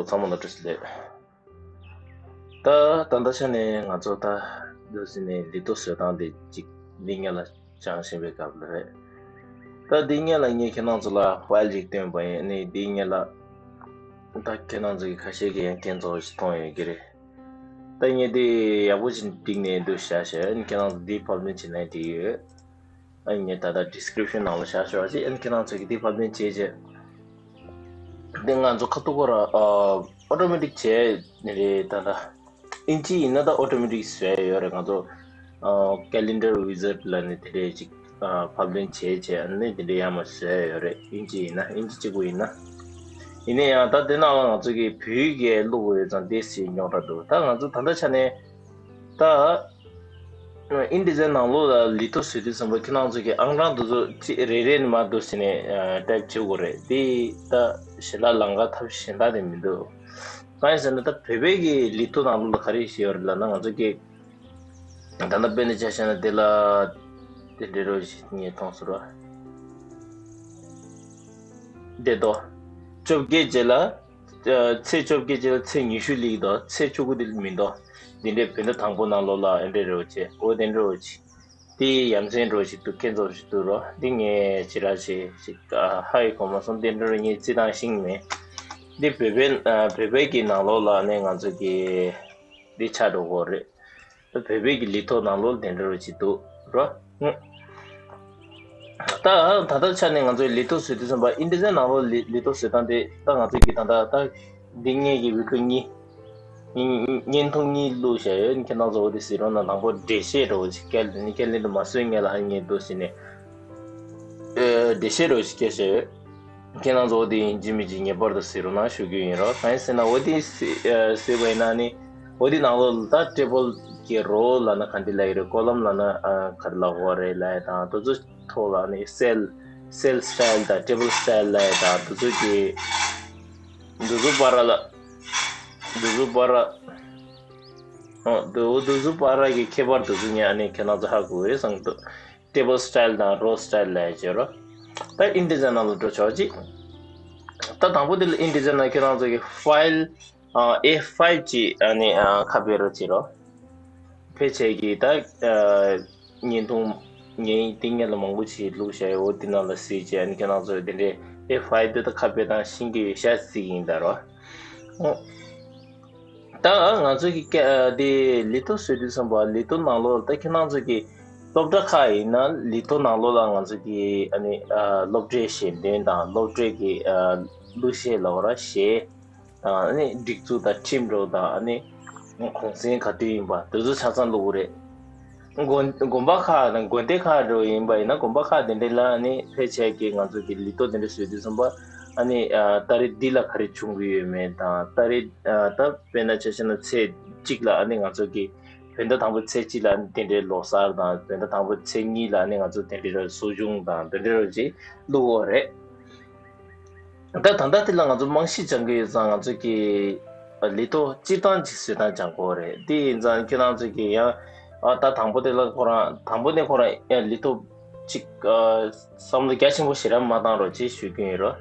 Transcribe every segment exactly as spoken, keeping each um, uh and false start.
ཚང་མ་ལ་བཀྲ་ཤིས་བདེ་ལེགས། ད་ད་ལྟ་ཆ་ནས་ང་ཚོ་ད་འདུག་ཟིན་ནས་ལི་ཐོ་བཟོ་སྟངས་དེ་གཅིག་འདི་སྔོན་ལ་སྦྱངས་བཞིན་པའི་སྐབས་ལ་རེད། ད་འདི་སྔོན་ལ་ངས་ཁྱེད་རང་ཚོ་ལ་ཕ་ཡིལ་ཅིག་སྟོན་པ་ཡིན། ཨ་ནི་འདི་སྔོན་ལ་ད་ཁྱེད་རང་ཚོ་གི་ཁ་ཤས་ཀྱིས་ཡང་ཁྱེད་ཚོ་ཞིག་མཐོང་ཡོད་ཀྱི་རེད། ད་ངས་འདི་ཡག་པོ་ཞིག་བསྒྲིགས་ནས་འདུག་བཞག་བཞག་ཨ་ནི་ཁྱེད་རང་ཚོ་འདི་ཕབ་ལེན་བྱེད་ན་འགྲིག་ཡོད། ཨ་ནི་ངས་ད་ལྟ་ཌི་སི་ཀི་རིབ་ཤན་ནང་ལ་བཞག་ཞོར་ཅིག་ཨ་ནི་ཁྱེད་རང་ཚོ་གིས་འདི་ཕབ་ལེན་བྱས་རྗེས། འདི་ང་ཚོ་ཁ་ཐུག་ཁོ་རང་ཨོ་ཊོ་མེ་ཊིག་བྱས་ནི་རེད། ད་ལྟ་ཨིན་ཇི་ཡིན་ན་ད་ཨོ་ཊོ་མེ་ཊིག་བཟོས་ཡོད་རེད། ང་ཚོ་ཨ་ཀེ་ལེན་ཌར་ཝི་ཛར་ཌི་ལབ་ནས་དེ་འདྲས་ཅིག་ཨ་ཕབ་ལེན་བྱས་བྱས་ཨ་ནི་དེ་འདྲས་ཡང་མ་བཟོས་ཡོད་རེད། ཨིན་ཇི་ཡིན་ན་ཨིན་ཇི་གཅིག་པུ་ཡིན་ན། ཡིན་ན་ཡང་ད་དེ་ནང་ལ་ང་ཚོ་གིས་བོད་ཡིག་གིས་བླུགས་དགོས་ཡོད་ཙང་དེ་སྲིད་རྙོག་དྲ་འདུག་ད་ང་ཚོ་ད་ལྟ་ཆ་ནས་ད། ཨིན་ཌི་ཛའིན་ནང་ལོགས་ལ་ལི་ཐོ་བཟོས་དུས་ཙམ་པ་ཁྱེད་རང་ཚོ་གི་ཨང་གྲངས་དེ་ཚོ་ཅི་རེ་རེ་ནས་མར་འདུག་ཟེར་ནས་ཊའིབ་བྱེད་དགོས་རེད། དེ་ད་ཞལ་ལག་ལམ་ཁ་ཐབས་གཞན་དག་དེ་མི་འདུག་གང་ཡིན་ཟེར་ན་ད་བོད་པའི་གི་ལི་ཐོ་ནང་ལོགས་ལ་ག་རེ་བཤད་ཡོད་རེད་ལབ་ན་ང་ཚོ་གི་ད་ལྟ་དཔེར་ན་ཆ་བཞག་ན་དེ་ལ་དེ་འདྲ་རོ་ཞིག་ངས་མཐོང་ཟེར་བ། དེ་དོ། བཅོ་བརྒྱད་རྗེས་ལ། ཚེས་བཅོ་བརྒྱད་རྗེས་ལ་ཚེས་ཉི་ཤུ་སླེབས་འདུག་ཚེས་བཅུ་དགུ་དེ་མི་འདུག་འདི་འདྲའི་བོད་ཟླ་དང་པོ་ནང་ལོགས་ལ་ཨེ་འདྲའི་རོ་ཆེ་འོ་དེ་འདྲ་རོ་ཆེ། དེ་ཡ་མཚན་རོ་ཞིག་འདུག་ཁྱེད་ཚོ་ཞིག་འདུག་རོ། འདི་ངས་ཅི་ར་ཞིག་ཅིག་ཧ་ཡི་གོ་མ་སོང་། དེ་འདྲ་རོ་ངས་རྩི་སྟངས་ཤེས་མེད། འདི་བོད་པའི་བོད་པའི་གི་ནང་ལོགས་ལ་ནས་ང་ཚོ་གི་འདི་ཆགས་འགྲོ་གི་རེད། བོད་པའི་གི་ལི་ཐོ་ནང་ལོགས་དེ་འདྲ་རོ་ཅིག་འདུག་རོ། ད་ད་ལྟ་ཆ་ནས་ང་ཚོའི་ལི་ཐོ་བཟོས་དུས་ཙམ་པ་ཨིན་ཌི་ཛའིན་ནང་ལོགས་ལི་ལི་ཐོ་བཟོས་སྟངས་དེ་ད་ང་ཚོའི་གི་ད་ལྟ་ད་འདི་སྔོན་གི་བི་ཌི་ཡོ་གཉིས་བརྙན་ཐུང་གཉིས་བླུགས་བཞག་ཡོད། ཁྱེད་རང་ཚོ་འོ་དེ་གཟིགས་རོགས་གནང་། དང་པོ་འགྲེལ་བཤད་འདྲ་བོ་ཅིག་སྐྱེལ་ནས་སྐྱེལ་ལེ་འདྲ་མ་བཟོས་སྔོན་ལ་ཨ་ངས་འདུག་ཟེར་ནས་འགྲེལ་བཤད་འདྲ་བོ་ཅིག་སྐྱེལ་བཞག་ཡོད། ཁྱེད་རང་ཚོ་དེ་ཡིན་གཅིག་མིན་གཅིག་ངེས་པར་དུ་གཟིགས་རོགས་གནང་ཞུ་རྒྱུ་ཡིན་རོགས། གང་ཡིན་ཟེར་ན་འོ་དེ་གཟིགས་པ་ཡིན་ན་ནི་འོ་དེ་ནང་ལོགས་ལ་ད་ཊེ་བལ་གྱི་རོ་ལབ་ན་ག་འདྲ་ལབ་ཀྱི་རེད། ཀོ་ལམ་ལབ་ན་ག་རེ་ལབ་དགོས་རེད་ལབ་ཡ་དང་དེ་ཚོ་ཐོག་ལ་ནི་སེལ་སེལ་སི་ཊའིལ་དང་ཊེ་བལ་སི་ཊའིལ་ལབ་ཡ་དང་དེ་ཚོ་གི་དེ་ཚོ་བར་ལ་དེ་ཚོ་བར་ཨོ་དེ་དེ་ཚོ་བར་གྱི་ཁྱད་པར་དེ་ཚོ་ངས་ཨ་ནི་ཁྱེད་རང་ཚོ་ཧ་གོ་གི་རེད་བསམ་གྱི་འདུག་ཊེ་བལ་སི་ཊའིལ་དང་རོ་སི་ཊའིལ་ལབ་ཡ་བྱེད་རོགས། ད་ཨིན་ཌི་ཛའིན་ནང་ལ་འགྲོ་ཆོག་ཅིག་ད་དང་པོ་དེ་ལ་ཨིན་ཌི་ཛའིན་ནང་ཁྱེད་རང་ཚོ་གི་ཕ་ཡིལ་ཨེ་ཕའིབ་ཅིག་ཨ་ནི་ཁ་ཕྱེ་རོགས་བྱེད་རོགས། ཕལ་ཆེར་གྱི་ད་བརྙན་ཐུང་ངའི་སྟེང་ཉལ་ལ་མང་པོ་ཞིག་བླུགས་བཞག་ཡོད། འོ་དེ་ནང་ལ་གཟིགས་བྱས་ཨ་ནི་ཁྱེད་རང་ཚོ་དེ་འདྲའི་ཨེ་ཕའིབ་དེ་ད་ཁ་ཕྱེ་སྟངས་ཤེས་ཀྱི་ཡོད་ཤག་ཟེར་གྱི་ཡིན་ད་རོ། ད་ང་ཚོ་གི་ཀ་དེ་ལི་ཐོ་བཟོ་དུས་ཙམ་པ་ལི་ཐོ་ནང་ལོགས་ད་ཁྱེད་རང་ཚོ་གི་སློབ་གྲྭ་ཁག་ཡིན་ན་ལི་ཐོ་ནང་ལོགས་ལ་ང་ཚོ་གི་ཨ་ནི་སློབ་གྲྭའི་ཞལ་འདོན་དང་སློབ་གྲྭའི་གི་གླུ་གཞས་ལབ་དགོས་ར་གཞས་དང་ཨ་ནི་སྒྲིག་འཛུགས་དང་ཁྲིམས་འགྲོ་དང་ཨ་ནི་གུང་སེང་ག་དུས་ཡིན་པ་དེ་ཚོ་ཆ་ཚང་བླུགས་རེད། དགོན་དགོན་པ་ཁག་དང་དགོན་སྡེ་ཁག་འགྲོ་ཡིན་པ་ཡིན་ན་དགོན་པ་ཁག་དེ་འདྲ་ལ་ནི་ཕལ་ཆེར་གྱི་ང་ཚོ་གི་ལི་ཐོ་དེ་འདྲ་བཟོས་དུས་ཙམ་པ་ཨ་ནི་ཏ་རིག་འདི་ལ་ག་རེ་བྱུང་གི་ཡོད་མེད་དང་ཏ་རིག་ད་དཔེར་ན་ཆ་བཞག་ན་ཚེས་གཅིག་ལ་ཨ་ནི་ང་ཚོ་གི་བོད་ཟླ་དང་པོ་ཚེས་གཅིག་ལ་ཨ་ནི་དེ་འདྲའི་ལོ་གསར་དང་བོད་ཟླ་དང་པོ་ཚེས་གཉིས་ལ་ཨ་ནི་ང་ཚོ་དེ་འདྲའི་གསོ་སྦྱོང་དང་དེ་འདྲའི་ཅིག་བླུགས་ཡོད་རེད། ད་ད་ལྟ་དེ་ལ་ང་ཚོ་རྨང་གཞི་སྦྱང་གི་ཡོད་ཙང་ང་ཚོ་གི་ལི་ཐོ་སྤྱིར་བཏང་ཅིག་བཟོ་སྟངས་སྦྱང་དགོས་རེད། དེ་ཡིན་ཙང་ཁྱེད་རང་ཚོ་གི་ཡང་ཨ་ད་དང་པོ་དེ་ལ་ཁོ་རང་དང་པོ་ནས་ཁོ་རང་ཡང་ལི་ཐོ་ཅིག་བསམ་བློ་རྒྱ་ཆེན་པོ་ཞེ་དྲག་མ་བཏང་རོགས་ཅེས་ཞུ་གི་ཡིན་རོ།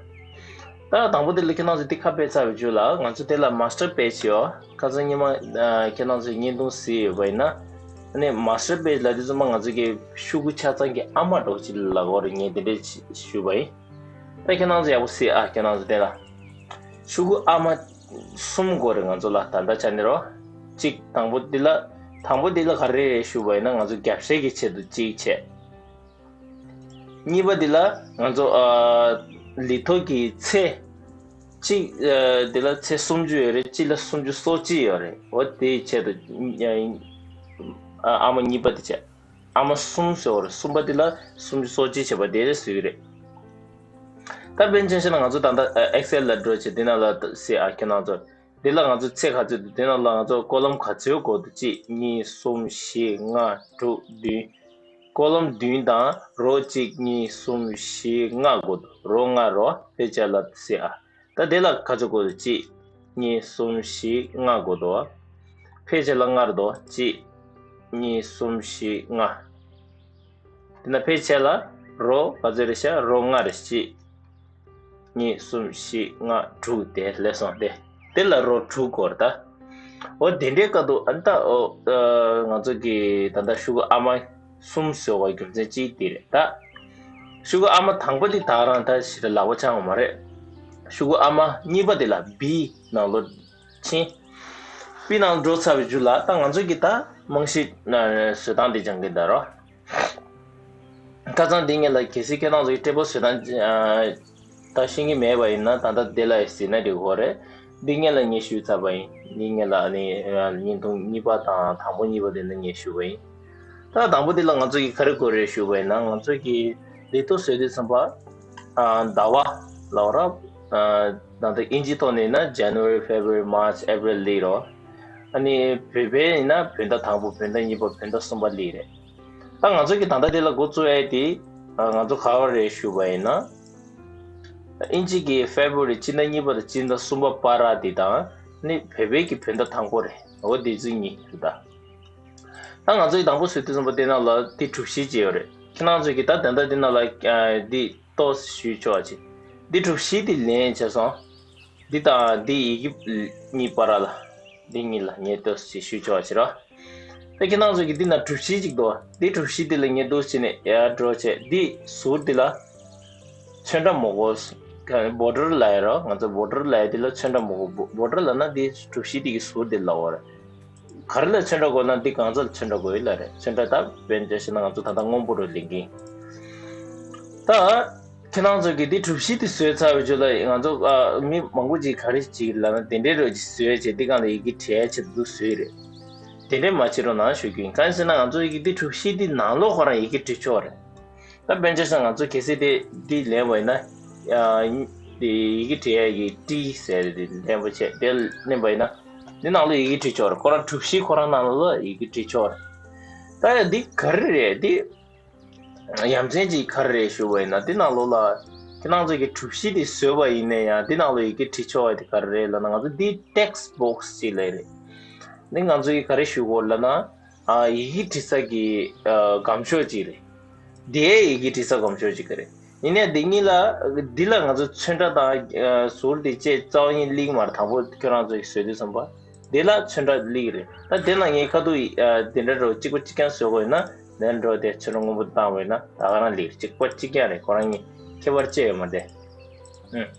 ད་དང་པོ་དེ་ལ་ཁྱེད་རང་ཚོ་དེ་ཁ་ཕྱེ་ཚར་བའི་རྗེས་ལ་ང་ཚོ་དེ་ལ་མ་སི་ཊར་པེཇ་ཡོད། ཁ་སང་ཉི་མ་ཁྱེད་རང་ཚོས་བརྙན་ཐུང་གཟིགས་ཡོད་པ་ཡིན་ན་ཨ་ནི་མ་སི་ཊར་པེཇ་ལ་དེ་ཚོ་མ་ང་ཚོ་གི་ཤོག་གུ་ཆ་ཚང་གི་ཨ་མ་འདྲ་བོ་ཅིག་ལབ་དགོས་རེད། ངས་དེ་འདྲས་ཞུས་པ་ཡིན། ད་ཁྱེད་རང་ཚོ་ཡག་པོ་གཟིགས་ཨ། ཁྱེད་རང་ཚོ་དེ་ལ་ཤོག་གུ་ཨ་མ་གསུམ་དགོས་རེད་ང་ཚོ་ལ་ད་ལྟ་ཆ་ནས་རོ། གཅིག་དང་པོ་འདི་ལ་དང་པོ་འདི་ལ་ག་རེ་རེད་ཞུས་པ་ཡིན་ན་ང་ཚོ་རྒྱབ་ཤད་ཀྱི་ཆེད་དུ་གཅིག་བྱས། གཉིས་པ་འདི་ལ་ང་ཚོ་ཨ་ལི་ཐོ་གི་ཚེས་གཅིག་ཨ་འདི་ལ་ཚེས་སུམ་ཅུ་ཡོད་རེད། གཅིག་ལ་སུམ་ཅུ་སོ་གཅིག་ཡོད་རེད། འོ་དེའི་ཆེད་དུ་ཨ་ཨ་མ་གཉིས་པ་དེ་བྱས། ཨ་མ་གསུམ་ཟེར་བ་རེད། གསུམ་པ་དེ་ལ་སུམ་ཅུ་སོ་གཅིག་བྱས་པ་དེ་རེད་ཟེར་གྱི་རེད། ད་དཔེར་ན་ཆ་བཞག་ན་ང་ཚོ་ད་ལྟ་ཨེག་སེལ་ལ་འགྲོ་བྱས་དེ་ནང་ལ་གཟིགས་ཨ། ཁྱེད་རང་ཚོ་དེ་ལ་ང་ཚོ་ཚེས་ག་ཚོད་འདུག་དེ་ནང་ལ་ང་ཚོ་ཀོ་ལམ་ག་ཚོད་དགོས་འདུག་གཅིག་གཉིས་གསུམ་བཞི་ལྔ་དྲུག་བདུན། ཀོ་ལམ་བདུན་དང་རོ་གཅིག་གཉིས་གསུམ་བཞི་ལྔ་དགོས་འདུག་རོ་ལྔ་རོ། ཕལ་ཆེར་ལ་གཟིགས་ཨ། ད་དེ་ལ་ག་ཚོད་དགོས་འདུག་གཅིག་གཉིས་གསུམ་བཞི་ལྔ་དགོས་འདུག་ཕལ་ཆེར་ལ་ལྔ་རེད་དོ། གཅིག་གཉིས་གསུམ་བཞི་ལྔ། དེ་ན་ཕལ་ཆེར་ལ་རོ་ག་ཚོད་རེད་ཤག་རོ་ལྔ་རེད། གཅིག་གཉིས་གསུམ་བཞི་ལྔ་དྲུག་དེ་སླེབས་སོང་སྟེ། དེ་ལ་རོ་དྲུག་དགོས་རེད་ད། འོ་དེ་འདྲའི་སྐབས་དུ་ཨ་ནི་ད་འོ་ཨ་ང་ཚོ་གི་ད་ལྟ་ཤོག་གུ་ཨ་མ་གསུམ་བཟོ་བའི་རྒྱུ་མཚན་གཅིག་དེ་རེད་ད། ཤོག་གུ་ཨ་མ་དང་པོ་དེ་ད་རང་ད་ཞེ་དྲག་ལག་པ་འཆང་བ་མ་རེད། ཤོག་གུ་ཨ་མ་གཉིས་པ་དེ་ལ་བི་ནང་ལོགས་ཕྱིན། བི་ནང་འགྲོ་ཚར་བའི་རྗེས་ལ་ད་ང་ཚོ་གི་ད་རྨང་གཞི་བཟོ་སྟངས་དེ་སྦྱང་གི་ད་རོ། ཁ་སང་འདི་ངེད་ལ་གལ་སྲིད་ཁྱེད་རང་ཚོ་གི་ཊེ་བལ་བཟོ་སྟངས་ད་ཤེས་ཀྱི་མེད་པ་ཡིན་ན་ད་ལྟ་དེ་ལ་ཟིན་ན་འགྲིག་གི་རེད། འདི་ངེད་ལ་ངས་ཞུས་ཚར་བ་ཡིན། འདི་ངེད་ལ་ནི་བརྙན་ཐུང་གཉིས་པ་དང་དང་པོ་གཉིས་པ་དེ་ནི་ངས་ཞུས་པ་ཡིན། ད་དང་པོ་དེ་ལ་ང་ཚོ་གི་ག་རེ་དགོས་རེད་ཞུས་པ་ཡིན་ན་ང་ཚོ་གི་ལི་ཏོ་བཟོས་དུས་ཙམ་པ་ཟླ་བ་ལབ་ར། ད་ལྟ་ཨིན་ཇི་ཐོག་ནས་ཡིན་ན་January February March April ལབ་རོ། ཨ་ནི་བོད་པའི་ཡིན་ན་བོད་ཟླ་དང་པོ་བོད་ཟླ་གཉིས་པ་བོད་ཟླ་གསུམ་པ་ལབ་རེད། ད་ང་ཚོ་གི་ད་ལྟ་དེ་ལ་འགོ་བཙུགས་ཡས་དེ་ང་ཚོ་ག་བ་རེད་ཞུས་པ་ཡིན་ན། ཨིན་ཇི་གི་February སྤྱི་ཟླ་གཉིས་པ་དང་སྤྱི་ཟླ་གསུམ་པ་བར་དེ་དང་ནི་བོད་པའི་གི་བོད་ཟླ་དང་པོ་རེད། འོ་དེ་ཚོ་གཉིས་རེད་ད། ད་ང་ཚོ་ཡི་དང་པོ་བཟོས་དུས་ཙམ་པ་དེ་ནང་ལ་དེ་གྲུ་བཞི་ཅིག་ཡོད་རེད། ཁྱེད་རང་ཚོ་གི་ད་ད་ལྟ་དེ་ནང་ལ་དེ་ཏོག་ཞུས་ཆོག་ཅིག་དེ་གྲུ་བཞི་དེ་ལེན་བྱས་སོང་། འདི་དང་འདི་ཡི་གེ་གཉིས་བར་ལ། འདི་གཉིས་ལ་ངས་ལྟོས་ཞེས་ཞུ་ཆོག་ཕྱིར་རོ། ད་ཁྱེད་རང་ཚོ་གིས་འདི་ན་གྲུ་བཞི་ཅིག་འདུག་འདི་གྲུ་བཞི་འདི་ལ་ངས་ལྟོས་བྱས་ནས་ཡར་འགྲོ་བྱས་འདི་ཟུར་འདི་ལ། ཚོན་ཁྲ་མ་དགོས། བོ་ཌར་ལབ་ཡ་རོ། ང་ཚོ་བོ་ཌར་ལབ་ཡ་འདི་ལ་ཚོན་ཁྲ་མ་དགོས། བོ་ཌར་ལབ་ན་འདི་གྲུ་བཞི་འདི་གི་ཟུར་འདི་ལ་འོ་རེད། ག་རེ་ལ་ཚོན་ཁྲ་དགོས་ན་འདི་གང་ཚ་ལ་ཚོན་ཁྲ་དགོས་ཡོད་ལ་རེད། ཚོན་ཁྲ་ད་དཔེར་ན་ཆ་བཞག་ན་ང་ཚོ་ད་ལྟ་སྔོན་པོ་རུ་ལེན་གིན། ད་ཁྱེད་རང་ཚོ་གིས་འདི་གྲུ་བཞི་དེ་བཟོས་ཚར་བའི་རྗེས་ལ་ང་ཚོ་ཨ་མི་མང་པོ་ཅིག་ག་རེ་ཅིག་ལབ་ན་དེ་འདྲའི་རོ་ཅིག་བཟོས་བྱས་འདི་སྒང་ལ་ཡི་གེ་བྲིས་ཡ་ཆེད་དུ་བཟོས་རེད། དེ་འདྲའི་མ་བྱེད་རོགས་གནང་ཞུ་རྒྱུ་ཡིན། གང་ཡིན་ཟེར་ན་ང་ཚོ་ཡི་གེ་འདི་གྲུ་བཞི་འདི་ནང་ལོགས་ཁོ་རང་ཡི་གེ་བྲིས་ཆོག་རེད། ད་དཔེར་ན་ཆ་བཞག་ན་ང་ཚོ་གལ་སྲིད་དེ་འདི་ལེན་པ་ཡིན་ན། ཡི་གེ་བྲིས་ཡས་ཀྱི་ཏི་ཟེར་དེ་ལེན་པ་བྱས་དེ་ལེན་པ་ཡིན་ན། འདི་ནང་ལ་ཡི་གེ་བྲིས་ཆོག་རེད། ཁོ་རང་གྲུ་བཞི་ཁོ་རང་ནང་ལ་ཡི་གེ་བྲིས་ཆོག་རེད། ད་ཡ་འདི་ག་རེ་རེད་འདི། ཡ་མཚན་ཅིག་ག་རེ་རེད་ཞུ་བ་ཡིན་ན་འདི་ནང་ལོགས་ལ། ཁྱེད་རང་ཚོ་གི་གྲུ་བཞི་དེ་བཟོས་པ་ཡིན་ན་ཡང་འདི་ནང་ལ་ཡི་གེ་བྲིས་ཆོག་ཡ་དེ་ག་རེ་རེད་ལབ་ན་ང་ཚོ་འདི་ཊེག་སི་བོག་སི་ཅིག་ལབ་རེད། འདི་ང་ཚོ་གི་ག་རེ་ཞུ་དགོས་ལབ་ན། ཨ་ཡི་གེ་བྲི་ས་གི་ཨ་སྒམ་ཤོག་ཅིག་རེད། དེའི་ཡི་གེ་བྲི་ས་སྒམ་ཤོག་ཅིག་རེད། ཡིན་ནའི་འདི་གཉིས་ལ་འདི་ལ་ང་ཚོ་ཚོན་ཁྲ་དང་ཨ་ཟུར་དེ་བཅས་རྩ་བ་ཉིད་ལིང་མར་དང་པོ་ཁྱོད་རང་ཚོ་ཡི་བཟོས་དུས་ཙམ་པ་འདི་ལ་ཚོན་ཁྲ་ལིང་རེད། ད་དེ་ལ་ངའི་ཁ་ཐུག་ཨ་དེ་འདྲ་འགྲོ་གཅིག་པ་གཅིག་རྐྱང་བཟོ་དགོས་ཡིན་ན་དེ་འདྲ་འགྲོ་དེ་ཚོན་ཁྲ་སྔོན་པོ་བཏང་བ་ཡིན་ན་ད་ག་རང་ལིང་རེད། གཅིག་པ་གཅིག་རྐྱང་རེད། ཁོ་རང་གཉིས་ཁྱད་པར་ཅི་ཡོད་མ་རེད། ཨུམ།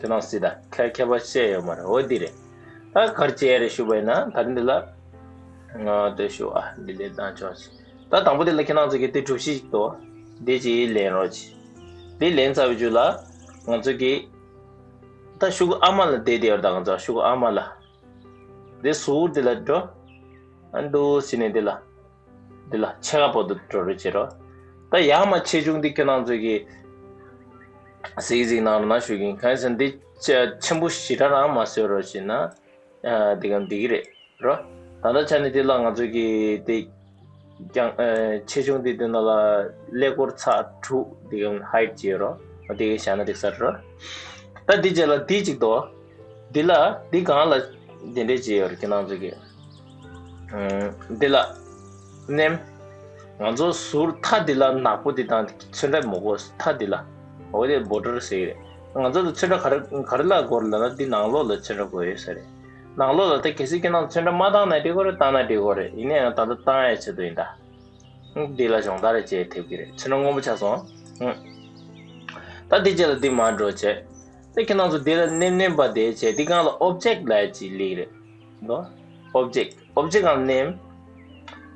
དེ་ནང་སྲིད་ད་ཁ་ཁྱད་པར་བཤད་ཡོད་མ་རེད། འོ་འདི་རེད། ད་གར་བྱས་རེད་ཞུ་བ་ཡིན་ན་ད་རིང་འདི་ལ་ང་ལྟོས་ཞུ་ཨ་འདི་ལས་བཏང་ཆོག་ཅིག་ད་དང་པོ་འདི་ལ་ཁྱེད་རང་ཚོ་གི་དེ་གྲུ་བཞི་ཞིག་འདུག་འདི་ཅིག་ལེན་རོགས་ཅིག་འདི་ལེན་ཚར་བའི་རྗེས་ལ་ང་ཚོ་གི་ད་ཤོག་གུ་ཨ་མ་ལ་བསྡད་བསྡད་ཡོད། ད་ང་ཚོ་ཤོག་གུ་ཨ་མ་ལ་འདི་ཟུར་འདི་ལ་འགྲོ། ཨ་འདུག་ཟེར་ནས་འདི་ལ། འདི་ལ་ཕྱེད་ཀ་བར་དུ་འགྲོ་རོགས་བྱེད་རོགས། ད་ཡར་མར་ཆེ་ཆུང་འདི་ཁྱེད་རང་ཚོ་གིས་གཟིགས་གཟིགས་གནང་རོགས་གནང་ཞུ་གི་ཡིན། གང་ཡིན་ཟེར་ན་འདི་ཆེ་ཆེན་པོ་ཞེ་དྲག་རང་མ་བཟོས་རོགས་བྱེད་ན་ཨ་འདི་ག་འགྲིག་གི་རེད་རོ། ད་ལྟ་ཆ་ནས་འདི་ལ་ང་ཚོ་གིས་འདི་ཀྱང་ཨ་ཆེ་ཆུང་འདི་འདི་ནང་ལ་ཀླད་ཀོར་ཚེག་དྲུག་འདི་ག་ཧའིཊ་བྱེད་རོགས། འདི་ག་བཞག་ན་འགྲིག་ས་རེད་རོ། ད་འདི་རྗེས་ལ་འདི་གཅིག་འདུག་འདི་ལ་འདི་སྒང་ལ་འདི་འདྲས་བྱས་ཡོད་རེད་ཁྱེད་རང་ཚོ་གིས། ཨ་འདི་ལ་མནན། ང་ཚོ་ཟུར་མཐའ་འདི་ལ་ནག་པོ་འདི་དང་ཚོན་ཁྲ་མི་དགོས། མཐའ་འདི་ལ་འོ་དེ་བོ་ཌར་ཟེར་གི་རེད། ང་ཚོ་ལ་ཚོན་ཁྲ་ག་རེ་ག་རེ་ལ་དགོས་རེད་ལབ་ན་འདི་ནང་ལོགས་ལ་ཚོན་ཁྲ་དགོས་ཡོད་ས་རེད། ནང་ལོགས་ལ་ད་གལ་སྲིད་ཁྱེད་རང་ཚོན་ཁྲ་མ་བཏང་ན་འགྲིག་གི་རེད། བཏང་ན་འགྲིག་གི་རེད། ཡིན་ན་ཡང་ད་ལྟ་བཏང་ཡ་ཆེད་དུ་ཡིན་ད། འདི་ལ་སྦྱོང་བརྡར་བྱེད་ཐེབས་ཀྱི་རེད། ཚོན་ཁྲ་སྔོན་པོ་ཆགས་སོང་། ད་འདི་རྗེས་ལ་འདི་མར་འགྲོ་བྱས། ད་ཁྱེད་རང་ཚོ་འདི་ལ་མནན་མནན་པ་དེ་བྱས་འདི་སྒང་ལ་ཨོབ་ཇེག་ལབ་ཡ་ཅིག་སླེབས་རེད། འདུག་ཨོབ་ཇེག་ཨོབ་ཇེག་སྒང་མནན།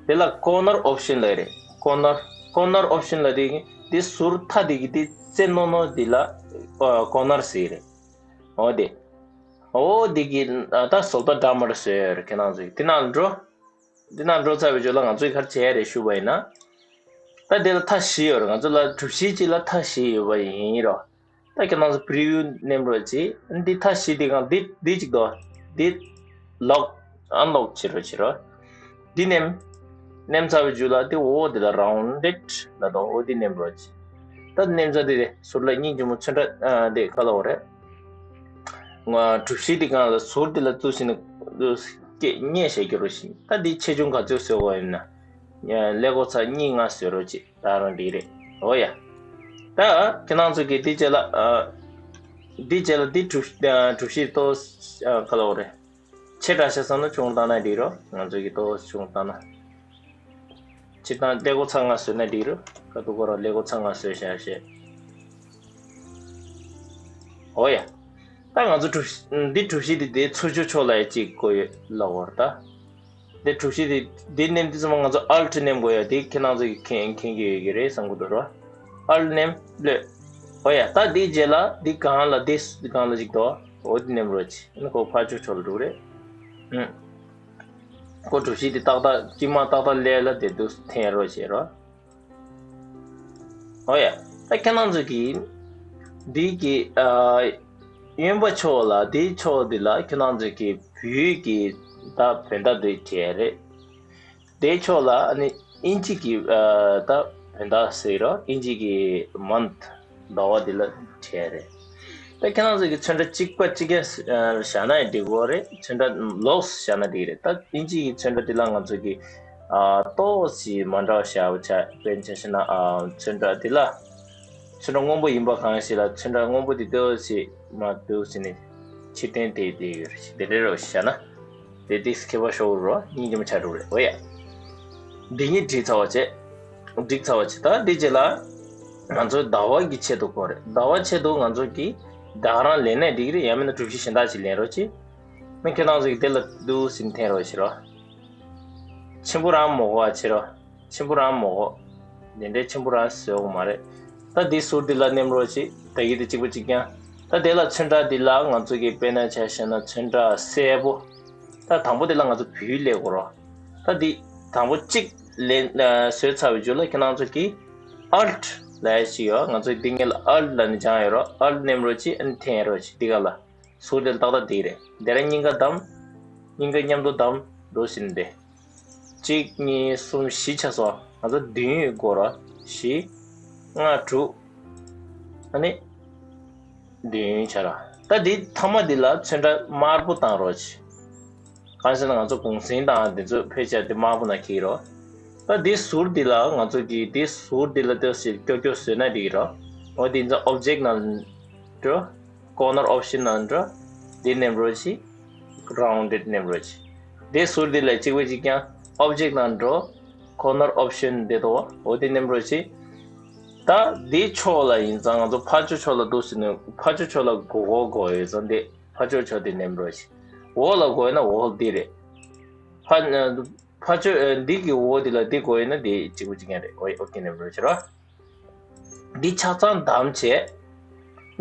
དེ་ལ་ཀོར་ནར་ཨོབ་ཤན་ལབ་རེད། ཀོར་ནར་ཀོར་ནར་ཨོབ་ཤན་ལབ་དེ་འདི་ཟུར་མཐའ་དེ་གི་འདི་རྩེ་རྣོ་རྣོ་འདི་ལ་ཀོར་ནར་ཟེར་གི་རེད། འོ་དེ། འོ་འདི་གི་ད་བཟོ་ལྟ་འདྲ་མི་འདྲ་བཟོས་ཡོད་རེད། ཁྱེད་རང་ཚོ་འདི་ནང་འགྲོ། འདི་ནང་འགྲོ་ཚར་བའི་རྗེས་ལ་ང་ཚོས་ག་རེ་བྱེད་ཡ་རེད་ཞུ་བ་ཡིན་ན། ད་འདི་ལ་མཐའ་བཞི་ཡོད་རེད། ང་ཚོ་ལ་གྲུ་བཞི་གཅིག་ལ་མཐའ་བཞི་ཡོད་པ་ཡིན་རོ། ད་ཁྱེད་རང་ཚོ་པི་རི་ཝིའུ་མནན་རོགས་གྱིས། འདི་མཐའ་བཞི་འདི་སྒང་འདི་འདི་གཅིག་འདུག་འདི་ལོག་ཨན་ལོག་བྱེད་རོགས་བྱེད་རོགས། འདི་མནན། མནན་ཚར་བའི་རྗེས་ལ་འདི་འོ་འདི་ལ་རའུན་ཌེཌ་ལབ་འདུག་འོ་འདི་མནན་རོགས་གྱིས། ད་མནན་ཚར་འདི་རེད། ཟུར་ལ་སྙིང་རྗེ་མོ་ཚོན་ཁྲ་ཨ་འདི་ག་ལབ་དགོས་རེད། ང་གྲུ་བཞི་འདི་སྒང་ལ་ཟུར་འདི་ལ་བཙུགས་ཤིང་ནི་སྐད་སྙན་བཤད་རྒྱུ་རུ་ཞིང་། ད་འདི་ཆེ་ཆུང་ག་ཚོད་བཟོ་དགོས་ཡིན་ན། ཀླད་ཀོར་ཚེག་གཉིས་ལྔ་བཟོ་རོགས་གྱིས། ད་རང་འགྲིག་རེད། འོ་ཡ། ད་ཁྱེད་རང་ཚོ་གིས་འདི་རྗེས་ལ་ཨ་ འདི་རྗེས་ལ་འདི་གྲུ་གྲུ་བཞི་ཏོ་ག་ལ་འོ་རེད། ཆེ་དྲགས་ཤག་བསམ་ན་ཆུང་བཏང་ན་འགྲིག་རོ། ང་ཚོ་གི་ཏོ་ཆུང་བཏང་ན། སྤྱིར་བཏང་ཀླད་ཀོར་ཚེག་ལྔ་བཟོས་ན་འགྲིག་རོ། ཁ་ཐུག་ཁོ་རང་ཀླད་ཀོར་ཚེག་ལྔ་བཟོས་བཞག་བྱས། འོ་ཡ། ད་ང་ཚོ་གྲུ་འདི་གྲུ་བཞི་འདི་དེ་ཚུར་ཕྱོགས་ཕྱོགས་ལ་ཡ་གཅིག་བཀོད་ཡོད་ལབ་འོ་ར་ད། འདི་གྲུ་བཞི་འདི་འདི་མནན་དུས་ཙམ་པ་ང་ཚོ་ཨལ་ཊི་མནན་དགོས་ཡ། དེ་ཁྱེད་རང་ཚོ་གི་མཁྱེན་མཁྱེན་གྱི་ཡོད་ཀྱི་རེད་བསམ་གྱི་འདུག་ར། ཨལ་ཊི་མནན་གློད། འོ་ཡ། ད་འདི་རྗེས་ལ་འདི་སྒང་ལ་འདི་སྒང་ལ་གཅིག་འདུག་འོ་འདི་མནན་རོགས་གྱིས། ཨ་ནི་ཁོ་ཕར་ཕྱོགས་ཕྱོགས་ལ་འགྲོ་གི་རེད། ཨུམ། ཁོ་གྲུ་བཞི་འདི་ཏག་ཏག་དཀྱིལ་མ་ཏག་ཏག་སླེབས་ལ་དེ་དུས་འཐེན་རོགས་བྱེད་རོགས། འོ་ཡ། ད་ཁྱེད་རང་ཚོ་གིས་འདི་གི་ཨ་གཡོན་པ་ཕྱོགས་ལ་དེའི་ཕྱོགས་འདི་ལ་ཁྱེད་རང་ཚོ་གི་བོད་ཀྱི་ད་བོད་ཟླ་འདི་བྲིས་རེད། དེའི་ཕྱོགས་ལ་ཨ་ནི་དབྱིན་ཇི་གི་ཨ་ད་བོད་ཟླ་ཟེར་རོ། དབྱིན་ཇི་གི་མནཐ་ཟླ་བ་འདི་ལ་བྲིས་རེད། ད་ཁྱེད་རང་ཚོ་གི་ཚོན་ཁྲ་གཅིག་པ་གཅིག་རྐྱང་བཞག་ན་ཡང་འགྲིག་གི་རེད། ཚོན་ཁྲ་ལོགས་བཞག་ན་འགྲིག་རེད། ད་དབྱིན་ཇི་གི་ཚོན་ཁྲ་འདི་ལ་ང་ཚོ་གི་ཨ་ཏོག་ཙམ་མ་འདྲ་བ་བཞག་པ་ཆ་དཔེར་ན་ཆ་བཞག་ན་ཨ་ཚོན་ཁྲ་འདི་ལ་ཚོན་ཁྲ་སྔོན་པོ་ཡིན་པ་གང་ཞིག་ལ་ཚོན་ཁྲ་སྔོན་པོ་འདི་ཏོག་ཙམ་མ་འདུག་ཟེར་ནས་ཕྱིར་འཐེན་དེ་དེ་ཡོད་རེད། དེ་འདྲ་རེད་བཞག་ན་དེ་དེ་ཁྱད་པར་ཤོར་རོ། སྙིང་རྗེ་མོ་ཆགས་འགྲོ་རེད། འོ་ཡ། འདི་གཉིས་བསྒྲིགས་ཚར་བ་བྱས། བསྒྲིགས་ཚར་བ་བྱས། ད་འདི་རྗེས་ལ་ང་ཚོ་ཟླ་བ་གི་ཆེད་དུ་དགོས་རེད། ཟླ་བ་ཆེད་དུ་ང་ཚོ་གི་ཟླ་ག་རང་ལེན་ནའི་འགྲིག་རེད། ཡང་མིན་ན་གྲུ་བཞི་གཞན་དག་ཅིག་ལེན་རོགས་གྱིས། མི་ཁྱེད་རང་ཚོ་གི་དེ་ལ་འདུག་སེ་འཐེན་རོགས་བྱེད་རོགས། ཆེན་པོ་རང་མི་དགོས་པ་བྱེད་རོགས། ཆེན་པོ་རང་མི་དགོས། དེ་འདྲའི་ཆེན་པོ་རང་བཟོ་དགོས་མ་རེད། ད་འདི་ཟུར་འདི་ལ་མནན་རོགས་གྱིས། ད་གི་དེ་གཅིག་པ་གཅིག་རྐྱང་། ད་དེ་ལ་ཚོན་ཁྲ་འདི་ལ་ང་ཚོ་གི་དཔེར་ན་ཆ་བཞག་ན་ཚོན་ཁྲ་སེར་པོ། ད་དང་པོ་དེ་ལ་ང་ཚོ་བོད་ཡིག་སླེབས་དགོས་རོགས། ད་འདི་དང་པོ་གཅིག་ལེན་ཨ་བཟོས་ཚར་བའི་རྗེས་ལ་ཁྱེད་རང་ཚོ་གིས་ཨལ་ཊི་ལབ་ཡ་ཞིག་ཡོད། ང་ཚོ་འདི་སྔོན་ལ་ཨལ་ཊི་ལབ་ནས་སྦྱངས་ཡོད་རོགས། ཨལ་ཊི་མནན་རོགས་གྱིས། ཨ་ནི་འཐེན་རོགས་གྱིས། འདི་ག་ལ་ཟུར་དེ་ལ་ཏག་ཏག་འདི་རེད། འདི་ར་སྙིང་ག་བསྡམས། སྙིང་ག་མཉམ་དུ་བསྡམས་འགྲོ་ཟིན་ཏེ། གཅིག་གཉིས་གསུམ་བཞི་ཆ་སོང་། ང་ཚོ་བདུན་ཡོད་དགོས་ར། བཞི། ལྔ། དྲུག་ཨ་ནི་བདུན་ཆ་ར། ད་འདི་མཐའ་མ་འདི་ལ་ཚོན་ཁྲ་དམར་པོ་བཏང་རོགས་གྱིས། གང་ཟེར་ན་ང་ཚོ་གུང་སེང་དང་འདི་ཚོ་ཕལ་ཆེར་འདི་དམར་པོ་ནང་འཁྱེར་རོགས། ད་འདི་ཟུར་འདི་ལ་ང་ཚོ་གིས་འདི་ཟུར་འདི་ལ་ཏོག་ཙམ་ཀྱོག་ཀྱོག་བཟོས་ན་འགྲིག་རོགས། འོ་འདི་ཚོ་ཨོབ་ཇེག་ནང་འགྲོ། ཀོར་ནར་ཨོབ་ཤན་ནང་འགྲོ། འདི་མནན་རོགས་གྱིས། རའུན་ཌེཌ་མནན་རོགས་གྱིས། འདི་ཟུར་འདི་ལ་གཅིག་པ་གཅིག་རྐྱང་ཨོབ་ཇེག་ནང་འགྲོ། ཀོར་ནར་ཨོབ་ཤན་འདི་དོ། འོ་འདི་མནན་རོགས་གྱིས། ད་འདི་ཕྱོགས་ལ་ཡིན་ཙང་ང་ཚོ་ཕར་ཕྱོགས་ཕྱོགས་ལ་འདུག་ཟེར་ནས་ཕར་ཕྱོགས་ཕྱོགས་ལ་དགོས་དགོས་དགོས་ཡོད་ཙང་འདི་ཕར་ཕྱོགས་ཕྱོགས་འདི་མནན་རོགས་གྱིས། འོག་ལ་དགོས་ན་འོག་འདི་རེད། ཕར་ཕར་ཕྱོགས་འདི་གི་འོག་འདི་ལ་འདི་དགོས་ཡོད་ན་འདི་གཅིག་པ་གཅིག་རྐྱང་རེད། ཨོ་ཨོ་ཁེ་མནན་རོགས་གྱིས་རོ། འདི་ཆ་ཚང་བདམས་བྱས།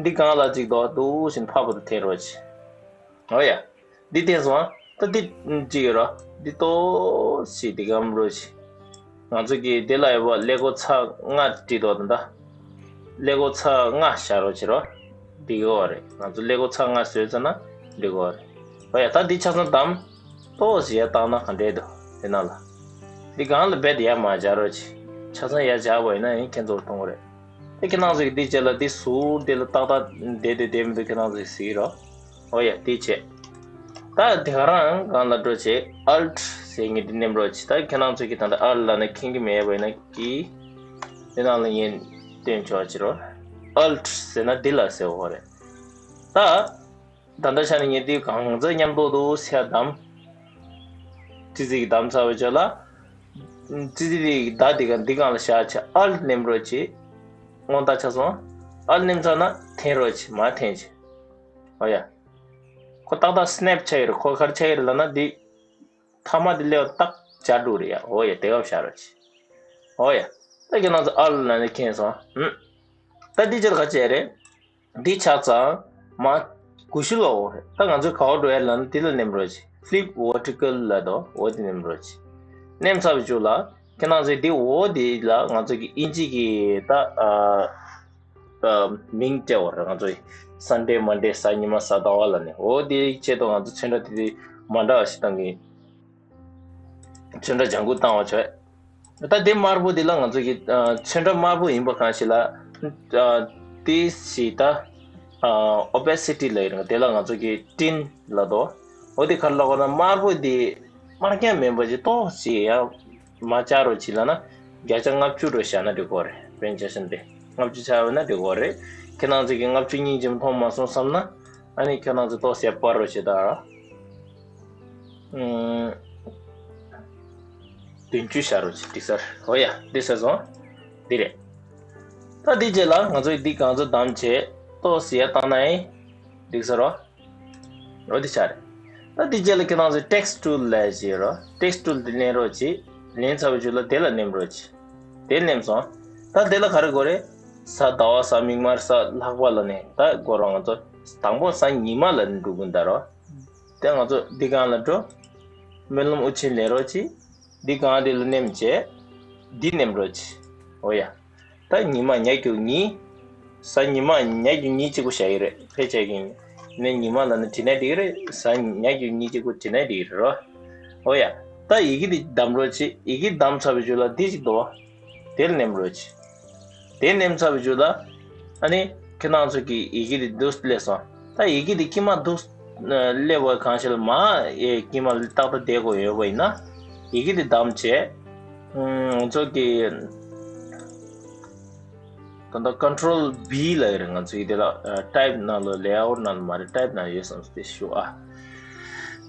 འདི་སྒང་ལ་གཅིག་འདུག་འདུག་བཞིན་ཕར་བུ་དུ་འཐེན་རོགས་གྱིས། འོ་ཡ། འདི་འཐེན་སོང་། ད་འདི་གཅིག་ཡོད་ར། འདི་ཏོག་ཙམ་འདི་སྒང་རོགས་གྱིས། ང་ཚོ་གིས་འདི་ལ་ཡོད་པ་ཀླད་ཀོར་ཚེག་ལྔ་བྲིས་འདུག་ད་ལྟ། ཀླད་ཀོར་ཚེག་ལྔ་བཞག་རོགས་བྱེད་རོགས། འགྲིག་གི་རེད། ང་ཚོ་ཀླད་ཀོར་ཚེག་ལྔ་བཟོས་ཚར་ན་འགྲིག་གི་རེད། འོ་ཡ། ད་འདི་ཆ་ཚང་བདམས། ཏོག་ཙམ་ཡར་བཏང་ན་ག་འདྲས་འདུག་དེ་ནང་ལ། འདི་སྒང་ལ་རྦད་དེ་ཡར་མར་སྦྱར་རོགས་གྱིས། ཆ་ཚང་ཡར་སྦྱར་བ་ཡིན་ན་ཡང་ཁྱེད་ཚོར་མཐོང་གི་རེད། དེ་ཁྱེད་རང་ཚོ་གིས་འདི་རྗེས་ལ་འདི་ཟུར་འདི་ལ་ཏག་ཏག་བསྡད་དེ་བསྡད་མི་འདུག་ཁྱེད་རང་ཚོ་གིས་གཟིགས་རོགས། འོ་ཡ། འདི་བྱས། ད་དེ་ག་རང་སྒང་ལ་འགྲོ་བྱས་ཨལ་ཊི་ཟེར་མཁན་འདི་མནན་རོགས་གྱིས། ད་ཁྱེད་རང་ཚོ་གིས་ད་ལྟ་ཨལ་ཊི་ལབ་ན་མཁྱེན་གྱི་མེད་པ་ཡིན་ན་གི། དེ་ནང་ལ་ངས་སྟོན་ཆོག་བྱེད་རོགས། ཨལ་ཊི་ཟེར་ན་འདི་ལ་ཟེར་བ་རེད། ད། ད་ལྟ་ཆ་ནས་ངས་འདི་གང་ཚ་མཉམ་དུ་འདུག་སེ་བདམས། ཙི་ཙི་གིས་བདམས་ཚར་བའི་རྗེས་ལ། ཙི་ཙི་དེ་གི་བརྡ་དེ་ག་འདི་སྒང་ལ་བཞག་བྱས་ཨལ་ཊི་མནན་རོགས་གྱིས། སྔོན་དག་ཆ་སོང་། ཨལ་ཊི་མནན་ཚར་ན་འཐེན་རོགས་གྱིས། མར་འཐེན་གྱིས། འོ་ཡ། ཁོ་ཏག་ཏག་སི་ནེབ་ཆགས་ཡོད་རེད། ཁོ་ག་རེ་ཆགས་ཡོད་རེད་ལབ་ན་འདི། མཐའ་མ་དེ་སླེབས་པ་ཏག་སྦྱར་འགྲོ་རེད་ཡ། འོ་ཡ། དེ་ག་བཞག་རོགས་གྱིས། འོ་ཡ། ད་ཁྱེད་རང་ཚོ་ཨལ་ཊི་ལབ་ནས་མཁྱེན་སོང་། ཧུམ། ད་འདི་ཕྱིར་ག་བྱས་རེད། འདི་ཆ་ཚང་མར་སྒུལ་ཤུགས་སློག་དགོས་རེད། ད་ང་ཚོས་ག་པར་འགྲོ་ཡ་ལབ་ན་འདི་ལ་མནན་རོགས་གྱིས། ཕི་ལིབ་ཝར་ཊི་ཀལ་ལབ་འདུག་འོ་དེ་མནན་རོགས་གྱིས། མནན་ཚར་བའི་མཇུག་ལ་ཁྱེད་རང་ཚོས་འདི་འོ་དེ་ལ་ང་ཚོ་གི་དབྱིན་ཇི་གི་ད་ཨ། ཨ། མིང་སྤྲད་དགོས་རེད། ང་ཚོ་སན་ཌེ་མན་ཌེ་གཟའ་ཉི་མ་གཟའ་ཟླ་བ་ལབ་ནས། འོ་དེའི་ཆེད་དུ་ང་ཚོ་ཚོན་ཁྲ་དེ་དེ་མ་འདྲ་བ་ཞིག་བཏང་གི། ཚོན་ཁྲ་ལྗང་ཁུ་བཏང་བ་བྱས། ད་དེ་དམར་པོ་འདི་ལ་ང་ཚོ་གི་ཨ། ཚོན་ཁྲ་དམར་པོ་ཡིན་པ་གང་ཞིག་ལ། ཨ། དེ་ཞིག་ད། ཨ། ཨོ་པེ་སི་ཊི་ལབ་ཡོད་རེད། དེ་ལ་ང་ཚོ་གི་ཊིན་ལབ་འདུག་འོ་དེ་ག་རེ་ལབ་དགོས་ན་དམར་པོ་འདི་དམར་རྐྱང་མིན་པ་ཅིག་ཏོག་ཙམ་ཡང་མར་བཅག་རོགས་གྱིས་ལབ་ན་བརྒྱ་ཆ་ལྔ་བཅུ་རོ་བཞག་ན་འགྲིག་གི་རེད། དཔེར་ན་ཆ་བཞག་ན་དེ། ལྔ་བཅུ་ཆགས་ཡོད་ན་དེ་དགོས་རེད། ཁྱེད་རང་ཚོ་གིས་ལྔ་བཅུ་སྙིང་རྗེ་མཐོང་མ་སོང་བསམ་ན། ཨ་ནི་ཁྱེད་རང་ཚོ་ཏོག་ཙམ་སྤར་རོགས་བྱེད་དང་། ཨུམ། བདུན་ཅུ་བཞག་རོགས་བྱེད། འགྲིག་ས་རེད། འོ་ཡ། འདི་ཟེར་སོང་། འདི་རེད། ད་འདི་རྗེས་ལ་ང་ཚོས་འདི་གང་ཚོད་བདམས་བྱས་ཏོག་ཙམ་ཡར་བཏང་ན་ཡང་འགྲིག་ས་རེད། འོ་འདི་ཆགས་རེད། ད་འདི་རྗེས་ལ་ཁྱེད་རང་ཚོས་text tool ལབ་ཡག་ཅིག་ཡོད་རེད། text tool འདི་ལེན་རོགས་གྱིས། ལེན་ཚར་བའི་རྗེས་ལ་དེ་ལ་ནེམ་རོགས་གྱིས། དེ་ནེམ་སོང་། ད་དེ་ལ་ག་རེ་དགོས་རེད། གཟའ་ཟླ་བ། གཟའ་མིག་དམར། གཟའ་ལྷག་པ་ལབ་ནས་ད་དགོས་རེད། ང་ཚོ་དང་པོ་གཟའ་ཉི་མ་ལབ་ནས་འགྲོ་གི་འདུག་རོ། དེ་ང་ཚོ་འདི་སྒང་ལ་འགྲོ། སྨོན་ལམ་དབུ་ཅན་ལེན་རོགས་གྱིས། འདི་སྒང་འདི་ལ་ནེམ་བྱས། འདི་ནེམ་རོགས་གྱིས། འོ་ཡ། ད་ཉི་མ་ཉི་ཤུ་གཉིས། གཟའ་ཉི་མ་ཉི་ཤུ་གཉིས་གཅིག་པོ་བཞག་གི་རེད། ཕལ་ཆེར་གྱི་ནས་ཉི་མ་ལབ་ན་བྲིས་ན་འགྲིག་གི་རེད། གཟའ་ཉི་ཤུ་གཉིས་གཅིག་པོ་བྲིས་ན་འགྲིག་གི་རེད་རོ། འོ་ཡ། ད་ཡི་གེ་འདི་བདམས་རོགས་གྱིས། ཡི་གེ་བདམས་ཚར་བའི་རྗེས་ལ་འདི་ཅིག་འདུག་དེ་ལ་ནེམ་རོགས་གྱིས། དེ་ནེམ་ཚར་བའི་རྗེས་ལ། ཨ་ནི་ཁྱེད་རང་ཚོ་གིས་ཡི་གེ་འདི་འདུག་སླེབས་སོང་། ད་ཡི་གེ་འདི་དཀྱིལ་མ་འདུག་སླེབས་པ་གང་ཞིག་ལ་མར་ཡ་དཀྱིལ་མ་ཏག་ཏག་བསྡད་དགོས་ཡོད་པ་ཡིན་ན། ཡི་གེ་འདི་བདམས་བྱས། ཨུམ། ང་ཚོ་གི་ད་ལྟ་control B ལབ་ཡོད་རེད། ང་ཚོ་གི་དེ་ལ་ཨ་type ནང་ལ། layout ནང་ལ་མ་རེད། type ནང་ཡོད་བསམ་སྟེ་ཞུ་ཨ།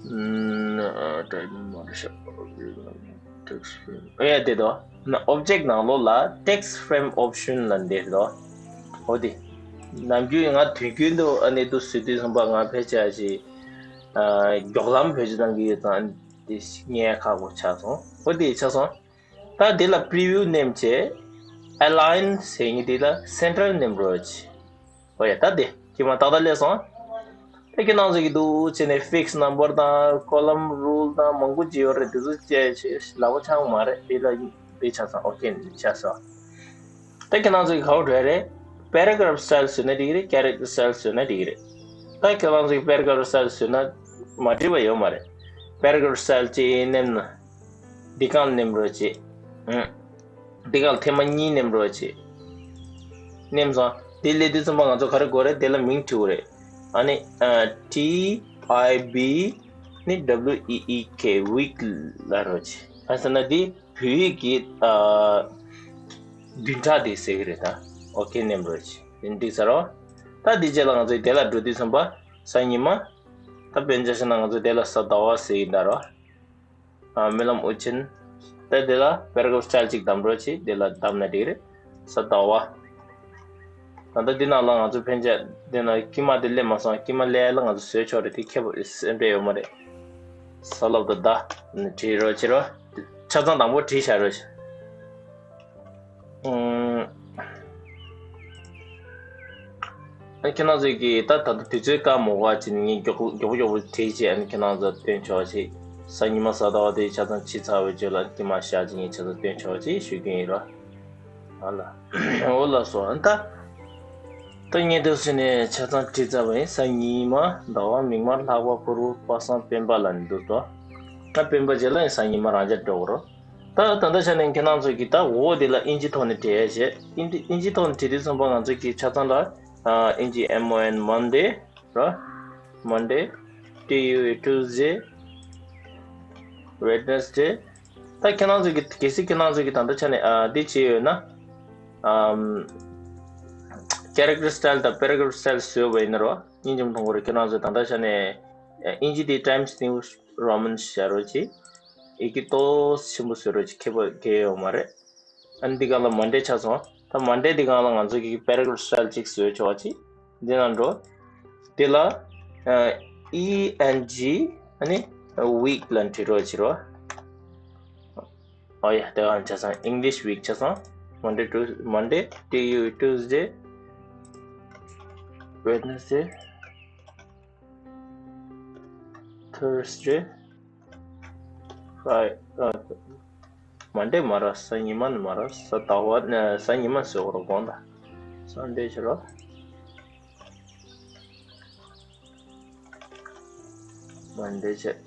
ཨུམ། ཨ། type ནང་མ་རེད་ཤག text frame ཨེ་དེ་དོ། ན་object ནང་ལོགས་ལ་text frame option ལབ་འདི་རེད་དོ། འོ་དེ། ནམ་རྒྱུན་ང་དུས་རྒྱུན་དུ་ཨ་ནི་འདུག་བཟོས་དུས་ཙམ་པ་ང་ཕལ་ཆེར་ཞིག་ཨ། མགྱོགས་ལམ་བེད་སྤྱོད་གཏང་གི་ཡོད་ཙང་དེ་རྙེད་ཁག་པོ་ཆགས་སོང་། འོ་དེ་ཆགས་སོང་། ད་དེ་ལ་preview ནེམ་བྱས། align ཟེར་མཁན་དེ་ལ་center ནེམ་རོགས་གྱིས། འོ་ཡ། ད་དེ་དཀྱིལ་མ་ཏག་ཏག་སླེབས་སོང་། ད་ཁྱེད་རང་ཚོ་གི་འདུག་བྱས་ནས་fixed number དང་column rule དང་མང་པོ་ཅིག་ཡོད་རེད། དེ་ཚོ་བཅས་བྱས་ལག་པ་འཆང་མ་རེད། དེ་ལ་དེ་ཆ་ཚང་okay ནི་ཆ་ཚང་། ད་ཁྱེད་རང་ཚོ་གི་ག་བ་འགྲོ་ཡ་རེད། paragraph style བཟོས་ན་འགྲིག་གི་རེད། character style བཟོས་ན་འགྲིག་གི་རེད། ད་ཁྱེད་རང་ཚོ་གི་paragraph style བཟོས་ན་མ་འགྲིག་པ་ཡོད་མ་རེད། paragraph style གཅིག་ནེམ་ན། འདི་སྒང་ལ་ནེམ་རོགས་བྱེད། ཨང་། འདི་སྒང་ལ་ཐེངས་མ་གཉིས་ནེམ་རོགས་བྱེད། ནེམ་སོང་། དེ་སླེབས་དུས་ཙམ་པ་ང་ཚོ་ག་རེ་དགོས་རེད། དེ་ལ་མིང་བྲིས་དགོས་རེད། ཨ་ནི་ཨ། T I B ནི W E E K week ལབ་རོགས་བྱེད། གང་ཟེར་ན་འདི་བོད་ཡིག་གི་ཨ། བདུན་ཕྲག་དེ་ཟེར་གི་རེད། ད་okay ནེམ་རོགས་བྱེད། དེ་འགྲིག་ས་རོ། ད་འདི་རྗེས་ལ་ང་ཚོ་དེ་ལ་འགྲོ་དུས་ཙམ་པ་གཟའ་ཉི་མ། ད་དཔེར་ན་ཆ་བཞག་ན་ང་ཚོ་དེ་ལ་གཟའ་ཟླ་བ་ཟེར་གི་འདུག་རོ། ཨ། སྨོན་ལམ་དབུ་ཅན། ད་དེ་ལ་paragraph style གཅིག་བདམས་རོགས་བྱེད། དེ་ལ་བདམས་ན་འགྲིག་རེད། གཟའ་ཟླ་བ། ད་ལྟ་འདི་ནང་ལ་ང་ཚོ་ཕན་ཆད་འདི་ན་དཀྱིལ་མ་དེ་སླེབས་མ་སོང་། དཀྱིལ་མ་སླེབས་ཡ་ལ་ང་ཚོ་བཟོས་ཆོག་རེད། དེ་ཁྱད་པར་སེམས་ཁྲལ་ཡོད་མ་རེད། ས་ལབ་ད་ད་ནི་བྲིས་རོགས་བྱེད་རོ། ཆ་ཚང་དང་པོ་བྲིས་བཞག་རོགས་བྱེད། ཨུམ། ཨ། ཁྱེད་རང་ཚོས་ཀྱིས་ད་ད་ལྟ་དུས་ཚོད་བཀག་མ་དགོས་པ་བྱས་ནས་ངས་མགྱོགས་པོ་མགྱོགས་པོ་མགྱོགས་པོ་བྲིས་བྱས། ཨ་ནི་ཁྱེད་རང་ཚོ་སྟོན་ཆོག་བྱས། གཟའ་ཉི་མ་གཟའ་ཟླ་བ་དེ་ཆ་ཚང་བྲིས་ཚར་བའི་རྗེས་ལ་དཀྱིལ་མ་བཞག་བྱས་ངས་ཆ་ཚང་སྟོན་ཆོག་བྱས་ཞུ་རྒྱུ་ཡིན་རོ། ཨ་ལ། འོ་ལགས་སོ། ཨ་ད། ད་ངས་འདུག་སེ་ནས་ཆ་ཚང་བྲིས་ཚར་བ་ཡིན། གཟའ་ཉི་མ། ཟླ་བ། མིག་དམར། ལྷག་པ། ཕུར་བུ། པ་སངས། སྤེན་པ་ལབ་ནས་འདུག་ཏོ། ད་སྤེན་པ་རྗེས་ལ་ཡང་གཟའ་ཉི་མ་རང་འཇགས་འགྲོ་གི་རོ། ད་ད་ལྟ་ཆ་ནས་ཁྱེད་རང་ཚོ་གིས་ད་འོ་དེ་ལ་ཨིན་ཇི་ཐོག་ནས་འབྲི་ཡ་བྱས། ཨིན་ཇི་ཨིན་ཇི་ཐོག་ནས་འབྲི་དུས་ཙམ་པ་ང་ཚོ་གིས་ཆ་ཚང་ལ་ཨ་ཨིན་ཇི་M O N Monday ར། Monday། T U V Tuesday། Wednesday། ད་ཁྱེད་རང་ཚོ་གིས་གལ་སྲིད་ཁྱེད་རང་ཚོ་གིས་ད་ལྟ་ཆ་ནས་ཨ་འདི་བྱས་ཡོད་ན། ཨམ། character style དང་paragraph style བཟོས་པ་ཡིན་ན་ར། སྙིང་རྗེ་མཐོང་གི་རེད། ཁྱེད་རང་ཚོ་ད་ལྟ་ཆ་ནས་ཨ་ཨིན་ཇི་དེ་Times New Roman བྱ་རོགས་གྱིས། ཡི་གེ་ཏོག་ཙམ་ཆེན་པོ་བཟོ་རོགས་གྱིས། ཁྱད་པར་གང་ཡང་ཡོད་མ་རེད། ཨ་ནི་འདི་སྒང་ལ་Monday ཆགས་སོང་། ད་Monday འདི་སྒང་ལ་ང་ཚོ་གིས་paragraph style གཅིག་བཟོས་ཆོག་ཅིག་འདི་ནང་འགྲོ། འདི་ལ་ཨ་E N G ཨ་ནི་week ལབ་བྲིས་རོགས་བྱེད་རོགས། ཨོ་ཡ། དེ་སྒང་ཆགས་སོང་། English week ཆགས་སོང་། Monday to Monday, Tu- Tuesday, Wednesday, Thursday, Friday, ཨ། Monday མ་རེད། གཟའ་ཉི་མ་ནི་མ་རེད། གཟའ་ཟླ་བ་ནི། གཟའ་ཉི་མ་ཟེར་དགོས་རེད་དགོངས་དག Sunday བྱེད་རོགས། Monday བྱེད།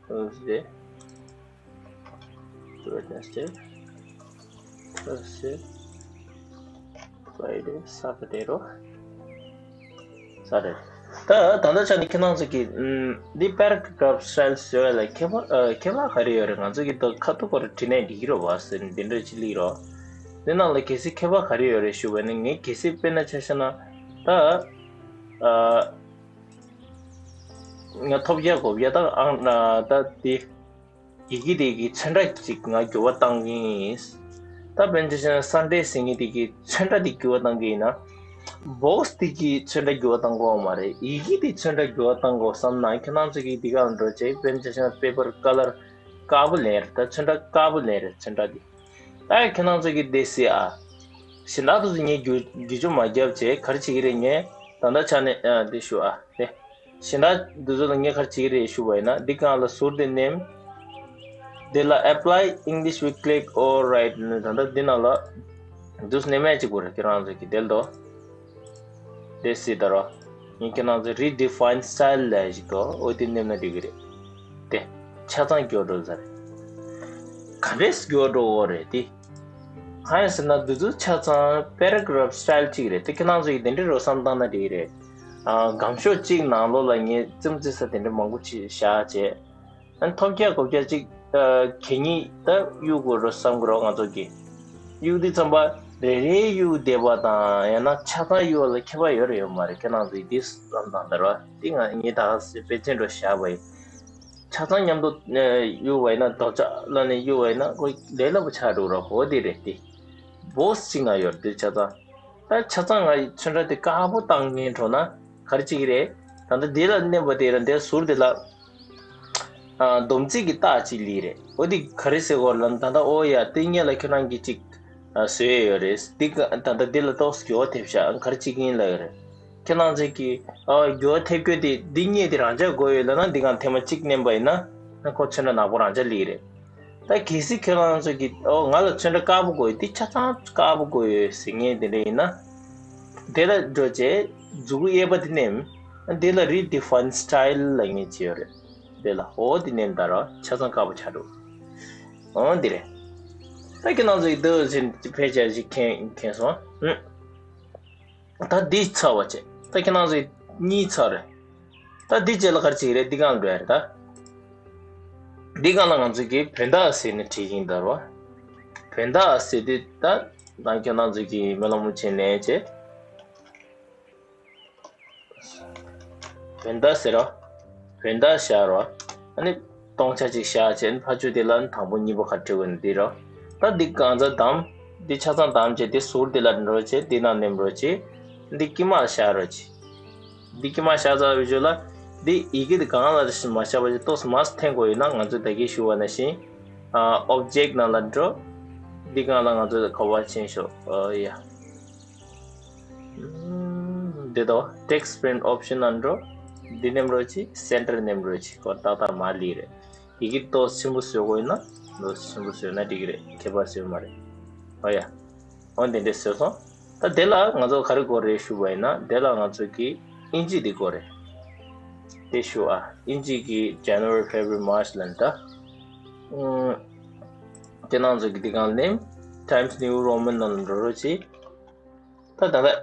Tuesday། Wednesday། Thursday། Friday། Saturday རོ། Saturday། ད་ད་ལྟ་ཆ་ནས་ཁྱེད་རང་ཚོ་གིས་ཨམ། འདི་paragraph style བཟོ་ཡ་ལ་ཁྱད་པར་ཨ། ཁྱད་པར་ག་རེ་ཡོད་རེད། ང་ཚོ་གིས་ད་ཁ་ཐུག་པར་བྲིས་ནས་འགྲིག་གི་རེད་པ་ཟེར་ནས་འདི་འདྲ་ཅིག་སླེབས་རོགས། འདི་ནང་ལ་གལ་སྲིད་ཁྱད་པར་ག་རེ་ཡོད་རེད་ཞུ་བ་ནི། ངས་གལ་སྲིད་དཔེར་ན་ཆ་བཞག་ན་ད་ཨ་ང་ཐོབ་རྒྱག་གོ་རྒྱག་ད་ཨང་ཨ་ད་དེ་ཡི་གེ་དེ་གི་ཚོན་ཁྲ་ཅིག་ང་འགྱུར་བ་བཏང་གི་ཡིན། ད་དཔེར་ན་ཆ་བཞག་ན་སན་ཌེ་ཟེར་མཁན་དེ་གི་ཚོན་ཁྲ་དེ་འགྱུར་བ་བཏང་གི་ཡིན་ན། བོག་སི་དེ་གི་ཚོན་ཁྲ་འགྱུར་བ་བཏང་དགོས་མ་རེད། ཡི་གེ་དེ་ཚོན་ཁྲ་འགྱུར་བ་བཏང་དགོས་བསམ་ན་ཁྱེད་རང་ཚོ་གིས་འདི་ག་ལ་འགྲོ་བྱས། དཔེར་ན་ཆ་བཞག་ན་པེ་པར་ཀ་ལར་དཀར་པོ་ལེན་རེད། ད་ཚོན་ཁྲ་དཀར་པོ་ལེན་རེད། ཚོན་ཁྲ་དེ། ད་ཁྱེད་རང་ཚོ་གིས་འདི་གཟིགས་ཨ། གཞན་དག་དེ་ཚོ་ངས་བསྒྱུར་བསྒྱུར་བཅོས་མ་བརྒྱབ་བྱས་ག་རེ་བྱེད་ཀྱི་རེད། ངས་ད་ལྟ་ཆ་ནས་ཨ་འདི་ཞུ་ཨ་དེ། གཞན་དག་འདི་ཚོ་ལ་ངས་ག་རེ་བྱེད་ཀྱི་རེད་ཞུ་བ་ཡིན་ན། འདི་སྒང་ལ་ཟུར་དེ་མནན། འདི་ལ་Apply English with click or right ནས་ད་ལྟ་འདི་ནང་ལ་འདུག་མནན་མེད་ཅིག་དགོས་རེད། ཁྱེད་རང་ཚོ་གིས་དེ་ལ་དོ། དེ་སྲིད་ད་རོ། ངས་ཁྱེད་རང་ཚོ་Redefine Style ལབ་ཞིག་འདུག་འོ་དེ་མནན་ན་འགྲིག་གི་རེད། དེ་ཆ་ཚང་འགྱུར་འགྲོ་ས་རེད། ག་འདྲས་འགྱུར་འགྲོ་འོ་རེད་དེ། གང་ཡིན་ཟེར་ན་འདི་ཚོ་ཆ་ཚང་Paragraph Style གཅིག་རེད། དེ་ཁྱེད་རང་ཚོ་ཡིས་དེ་འདྲའི་རོ་བསམ་བཏང་ན་འགྲིག་གི་རེད། ཨ་སྒམ་ཤོག་གཅིག་ནང་ལོགས་ལ་ངས་རྩོམ་རྩེ་ས་དེ་འདྲ་མང་པོ་ཅིག་བཞག་བྱས། ཨ་ཐོབ་རྒྱག་གོ་རྒྱག་ཅིག་ཨ་གད་སྙིགས་ད་གཡུག་དགོས་རོ་བསམ་གི་རོ། ང་ཚོ་གིས་གཡུག་དུས་ཙམ་པ་རེ་རེ་གཡུག་བསྡད་པ་དང་ཡང་ན་ཆ་ཚང་གཡུག་པ་ལ་ཁྱད་པར་ཡོད་རེད་ཡོད་མ་རེད། ཁྱེད་རང་ཚོ་ཡིས་འདི་བསམ་བཏང་ད་རོ། འདི་ང་ངས་ད་ག་སེ་དཔེ་མཚོན་འདྲ་བཞག་པ་ཡིན། ཆ་ཚང་མཉམ་དུ་གཡུག་པ་ཡིན་ན་རྡོག་རྩ་ལ་ནས་གཡུག་པ་ཡིན་ན་ཁོ་ལས་སླ་པོ་ཆགས་འགྲོ་རོ། འོ་དེ་རེད་དེ། བོག་སི་གཅིག་ན་ཡོད་རེད་དེ་ཆ་ཚང་། ད་ཆ་ཚང་ང་ཡི་ཚོན་ཁྲ་དེ་དཀར་པོ་བཏང་མཁན་འགྲོ་ན་ག་རེ་བྱེད་ཀྱི་རེད། ད་ལྟ་འདི་ལ་མནན་པ་དེ་ར་འདིར་ཟུར་དེ་ལ་ཨ་སྡོམ་རྩིས་ཀྱི་རྟགས་གཅིག་ལི་རེད། འོ་འདི་ག་རེ་ཟེར་དགོས་ལབ་ན། ད་ལྟ་ཨོ་ཡ་དེ་སྔོན་ལ་ཁྱོད་རང་གིས་གཅིག་ཨ་བཟོས་ཡོད་རེད། འདི་ག་ད་ལྟ་འདི་ལ་ཏོག་ཙམ་འགྱུར་བ་ཐེབས་ཤག་ག་རེ་བྱེད་ཀྱི་ཡིན་ལབ་ཡོད་རེད། ཁྱེད་རང་ཚོས་ཀྱིས་ཨ་འགྱུར་བ་ཐེབས་རྒྱུ་དེ་འདི་སྔོན་དེ་རང་འཇགས་དགོས་ཡོད་ལབ་ན་འདི་གང་ཐེངས་མ་གཅིག་མནན་པ་ཡིན་ན་ཁོ་ཚོན་ཁྲ་ནག་པོ་རང་འཇགས་ལི་རེད། ད་གལ་སྲིད་ཁྱེད་རང་ཚོ་གིས་ཨོ་ང་ལ་ཚོན་ཁྲ་དཀར་པོ་དགོས་ཡོད། དེ་ཆ་ཚང་དཀར་པོ་དགོས་ཡོད་ཟེར་མཁན་དེ་འདྲ་ཡིན་ན། དེ་ལ་འགྲོ་བྱས་མཛུ་གུ་གཡས་པ་དེ་མནན། དེ་ལ་Redefine Style ལབ་མཁན་ཅིག་ཡོད་རེད། དེ་ལ་ཨོ་དེ་མནན་ད་རོ། ཆ་ཚང་དཀར་པོ་ཆགས་འགྲོ། ཨོ་འདི་རེད། ད་ཁྱེད་རང་ཚོ་གིས་འདི་ཕལ་ཆེར་ཅིག་མཁྱེན་མཁྱེན་སོང་། ཨུམ། ད་འདི་ཚར་བ་བྱས། ད་ཁྱེད་རང་ཚོ་གཉིས་ཚར་རེད། ད་འདི་རྗེས་ལ་ག་རེ་བྱེད་ཀྱི་རེད། འདི་སྒང་ལ་འགྲོ་ཡ་རེད་ད། འདི་སྒང་ལ་ང་ཚོ་གིས་བོད་ཟླ་ཟེར་ནས་བྲིས་ཀྱིན་ད་རོ། བོད་ཟླ་ཟེར་དུས་ད་ད་ཁྱེད་རང་ཚོ་གིས་སྨོན་ལམ་མུ་ཆེན་ལེན་བྱས། བོད་ཟླ་ཟེར་རོ། བོད་ཟླ་བཞག་རོ། ཨ་ནི་སྟོང་ཆ་གཅིག་བཞག་བྱས་ཕར་ཚུར་དེ་ལ་དང་པོ་གཉིས་པ་ག་འབྲི་དགོས་ནི་འདི་རོ། ད་འདི་གང་ཚ་དམ། འདི་ཆ་ཚང་དམ་བྱས་འདི་ཟུར་འདི་ལ་འགྲོ་བྱས་འདི་ནང་ནེམ་རོ་བྱས། འདི་དཀྱིལ་མ་ལ་བཞག་རོ་བྱས། འདི་དཀྱིལ་མ་བཞག་ཚར་བའི་རྗེས་ལ་འདི་ཡི་གེ་འདི་གང་ལ་མ་བཞག་པ་བྱས་ཏོག་ཙམ་མར་འཐེན་དགོས་ཡོད་ན་ང་ཚོས་ད་གིན་ཞུ་བ་ནང་བཞིན་ཨ་ཨོབ་ཇེག་ནང་ལ་འགྲོ། འདི་གང་ལ་ང་ཚོས་ག་བ་ཆེན་ཤོག་ཨ་ཡ། འདི་དོ་text print option ནང་འགྲོ། འདི་ནེམ་རོ་ཅི་སེན་ཊར་ནེམ་རོ་ཅི་ཁོ་ཏག་ཏག་མ་ལི་རེད། ཡི་གེ་ཏོག་ཆེན་པོ་བཟོ་དགོས་ཡིན་ན་ཏོག་ཆེན་པོ་བཟོས་ན་འགྲིག་གི་རེད། ཁྱད་པར་བཟོས་མ་རེད། ཨོ་ཡ། ཨོ་འདི་འདྲས་བཟོས་སོང་། ད་དེ་ལ་ང་ཚོ་ག་རེ་དགོས་རེད་ཞུ་བ་ཡིན་ན་དེ་ལ་ང་ཚོ་གི་ཨིན་ཇི་འདི་དགོས་རེད། དེ་ཞུ་ཨ་ཨིན་ཇི་གི་January February March ལ་ད། ཨུམ། དེ་ནང་ཚོ་གི་འདི་གང་ལེམ་Times New Roman ནང་འགྲོ་རོགས་བྱེད། ད་ད་ལྟ།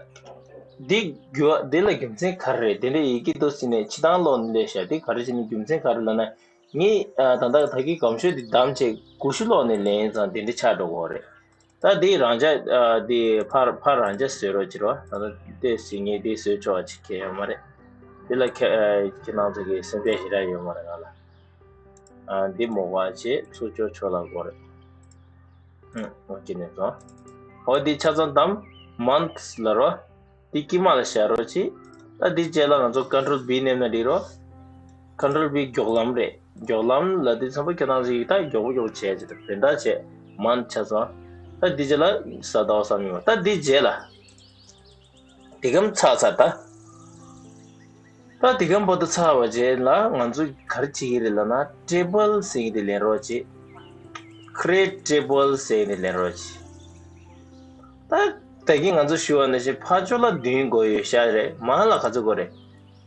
འདི་རྒྱུ་འདི་ལ་རྒྱུ་མཚན་ག་རེ་རེད། དེ་འདྲའི་ཡི་གེ་འདུག་ཟེར་ནས་ཕྱི་ཐང་ལོག་ནས་སླེབས་ཤག་འདི་ག་རེ་བྱས་ནས་རྒྱུ་མཚན་ག་རེ་ལབ་ན། ངས་ཨ་ད་ལྟ་ད་གིན་སྒམ་ཤོག་འདི་བདམས་བྱས་གུ་ཤུ་ལོག་ནས་ལེན་ཙང་དེ་འདྲ་ཆགས་འགྲོ་གི་རེད། ད་འདི་རང་འཇགས་ཨ་འདི་ཕར་ཕར་རང་འཇགས་བཟོས་རོགས་བྱེད་རོགས། ད་ལྟ་དེ་ཟེར་ངས་འདི་བཟོས་ཆོག་པ་ཅིག་ཁེལ་ཡོད་མ་རེད། འདི་ལ་ཁྱེད་ཨ་ཁྱེད་རང་ཚོ་གིས་སེམས་ཁྲལ་ཞེ་དྲག་ཡོད་མ་རེད་ང་ལ། ཨ་འདི་མོ་བ་བྱས་ཚུར་སྐྱོར་ཆོག་ལ་གོ་རེད། ཨུམ། ཨོ་ཁེ་ནས་སོང་། ཨོ་འདི་ཆ་ཚང་དམ་months ལ་རོ། འདི་དཀྱིལ་མ་ལ་བཞག་རོགས་བྱེད། ད་འདི་རྗེས་ལ་ང་ཚོ་Control B ནེམ་ན་འགྲིག་རོ། Control B མགྱོགས་ལམ་རེད། མགྱོགས་ལམ་ལ་འདི་ཚང་མ་ཁྱེད་རང་ཚོ་ཡིས་ད་མགྱོགས་པོ་མགྱོགས་པོ་བྱས་བྱས་ད་བོད་ཟླ་བྱས་month ཆ་ཚང་། ད་འདི་རྗེས་ལ་ས་ཟླ་བ་བསམ་ཡོང་། ད་འདི་རྗེས་ལ། དེ་གམ་ཚར་ཚར་ད། ད་དེ་གམ་བར་དུ་ཚར་བ་རྗེས་ལ་ང་ཚོས་ག་རེ་བྱེད་ཀྱི་རེད་ལབ་ན་table ཟེར་གྱི་དེ་ལེན་རོགས་བྱེད། Create table ཟེར་གྱི་དེ་ལེན་རོགས་བྱེད། ད་ད་གིན་ང་ཚོ་ཞུ་བ་ནང་བཞིན་ཕར་ཕྱོགས་ལ་བདུན་དགོས་ཡོད་ཤག་རེད། མར་ལ་ག་ཚོད་དགོས་རེད།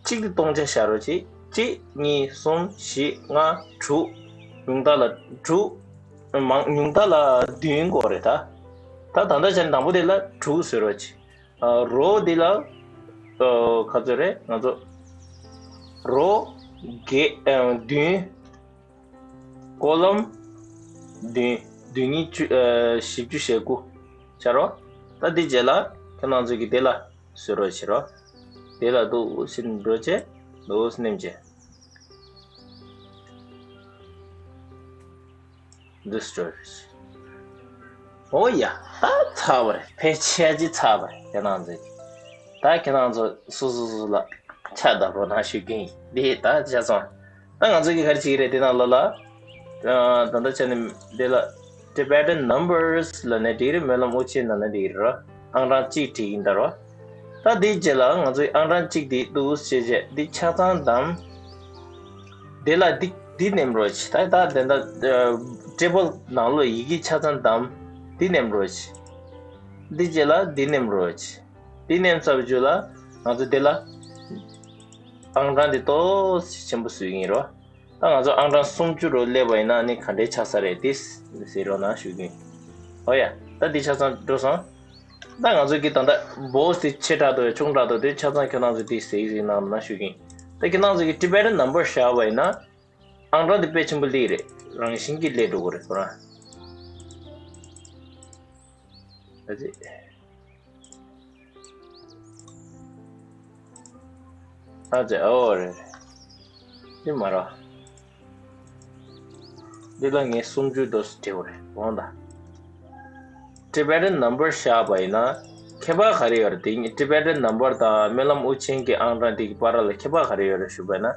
གཅིག་དེ་སྟོང་ཆ་བཞག་རོགས་བྱེད། གཅིག་གཉིས་གསུམ་བཞི་ལྔ་དྲུག་ཉུང་མཐའ་ལ་དྲུག་མང་ཉུང་མཐའ་ལ་བདུན་དགོས་རེད་ད། ད་ད་ལྟ་བྱས་ན་དང་པོ་དེ་ལ་དྲུག་བཟོས་རོགས་བྱེད། ཨ་རོ་འདི་ལ་ཨ་ག་ཚོད་རེད་ང་ཚོ། རོ་བརྒྱད་ཨ་བདུན། ཀོ་ལོམ་བདུན། བདུན་གཉིས་བཅུ་ཨ་བཞི་བཅུ་ཞེ་དགུ། བྱ་རོ། ད་འདི་རྗེས་ལ་ཁྱེད་རང་ཚོ་གི་དེ་ལ་བཟོ་རོགས་བྱེད་རོགས། དེ་ལ་འདུག་སེ་འགྲོ་བྱེད། འདུག་སེ་ནེམ་བྱེད། འདི་སྤྲོད་རེད། ཨོ་ཡ། ད་ཚར་བ་རེད། ཕལ་ཆེར་ཅིག་ཚར་བ་རེད། ཁྱེད་རང་ཚོས་ཀྱི། ད་ཁྱེད་རང་ཚོ་སོ་སོ་སོ་ལ་ཆ་བརྡབ་རོགས་གནང་ཞུ་གི་ཡིན། འདི་ད་ཆ་ཚང་། ད་ང་ཚོ་གི་ག་རེ་བྱེད་ཀྱི་རེད། འདི་ནང་ལོགས་ལ། ཨ། ད་ལྟ་བྱས་ནས་འདི་ལ་Tibetan Numbers ལབ་ནས་འགྲིག་རེད། སྨོན་ལམ་དབུ་ཅན་ལབ་ནས་འགྲིག་རེད། ཨང་གྲངས་གཅིག་བྲིས་ཡིན་ད་རོ། ད་འདིའི་རྗེས་ལ་ང་ཚོའི་ཨང་གྲངས་གཅིག་འདི་འདུག་སེ་བྱས་བྱས་འདི་ཆ་ཚང་བདམས། དེ་ལ་འདི་འདི་ནེམ་རོགས་བྱེད། ད་ད་དེ་འདྲ་ཊེ་བལ་ནང་ལོགས་ཡི་གེ་ཆ་ཚང་བདམས། འདི་ནེམ་རོགས་བྱེད། འདི་རྗེས་ལ་འདི་ནེམ་རོགས་བྱེད། འདི་ནེམ་ཚར་བའི་རྗེས་ལ་ང་ཚོ་འདི་ལ་ཨང་གྲངས་འདི་ཏོག་ཙམ་ཆེན་པོ་བཟོས་ཡིན་རོ། ད་ང་ཚོ་ཨང་གྲངས་སུམ་ཅུ་རུ་སླེབས་པ་ཡིན་ན་ནི་ག་འདྲའི་ཆགས་ས་རེད། འདི་གཟིགས་རོགས་གནང་ཞུ་གི་ཡིན། ཨོ་ཡ། ད་འདི་ཆ་ཚང་འགྲོ་སོང་། ད་ང་ཚོ་གི་ད་ལྟ་བོག་སི་དེ་ཆེ་དྲགས་འདུག་ཆུང་དྲགས་འདུག་དེ་ཆ་ཚང་ཁྱོད་རང་ཚོ་དེ་གཟིགས་གཟིགས་གནང་རོགས་གནང་ཞུ་གི་ཡིན། ད་ཁྱོད་རང་ཚོ་གི་Tibetan Number བཞག་པ་ཡིན་ན། ཨང་གྲངས་དེ་དཔེ་ཆེན་པོ་སླེབས་རེད། རང་བཞིན་གྱིས་སླེབས་འགྲོ་གི་རེད་ཁོ་རང་། ཨ་ཙི། ཨ་ཙི། ཨོ་རེད་རེད། འདི་མ་རེད། འདི་ལ་ངས་སུམ་ཅུ་དོ་སུ་བྲིས་པ་རེད། འོང་ད། Tibetan Number བཞག་པ་ཡིན་ན་ཁྱད་པར་ག་རེ་ཡོད་རེད། དེ་Tibetan Number དང་སྨོན་ལམ་དབུ་ཅན་གྱི་ཨང་གྲངས་དེ་གི་བར་ལ་ཁྱད་པར་ག་རེ་ཡོད་རེད་ཞུས་པ་ཡིན་ན།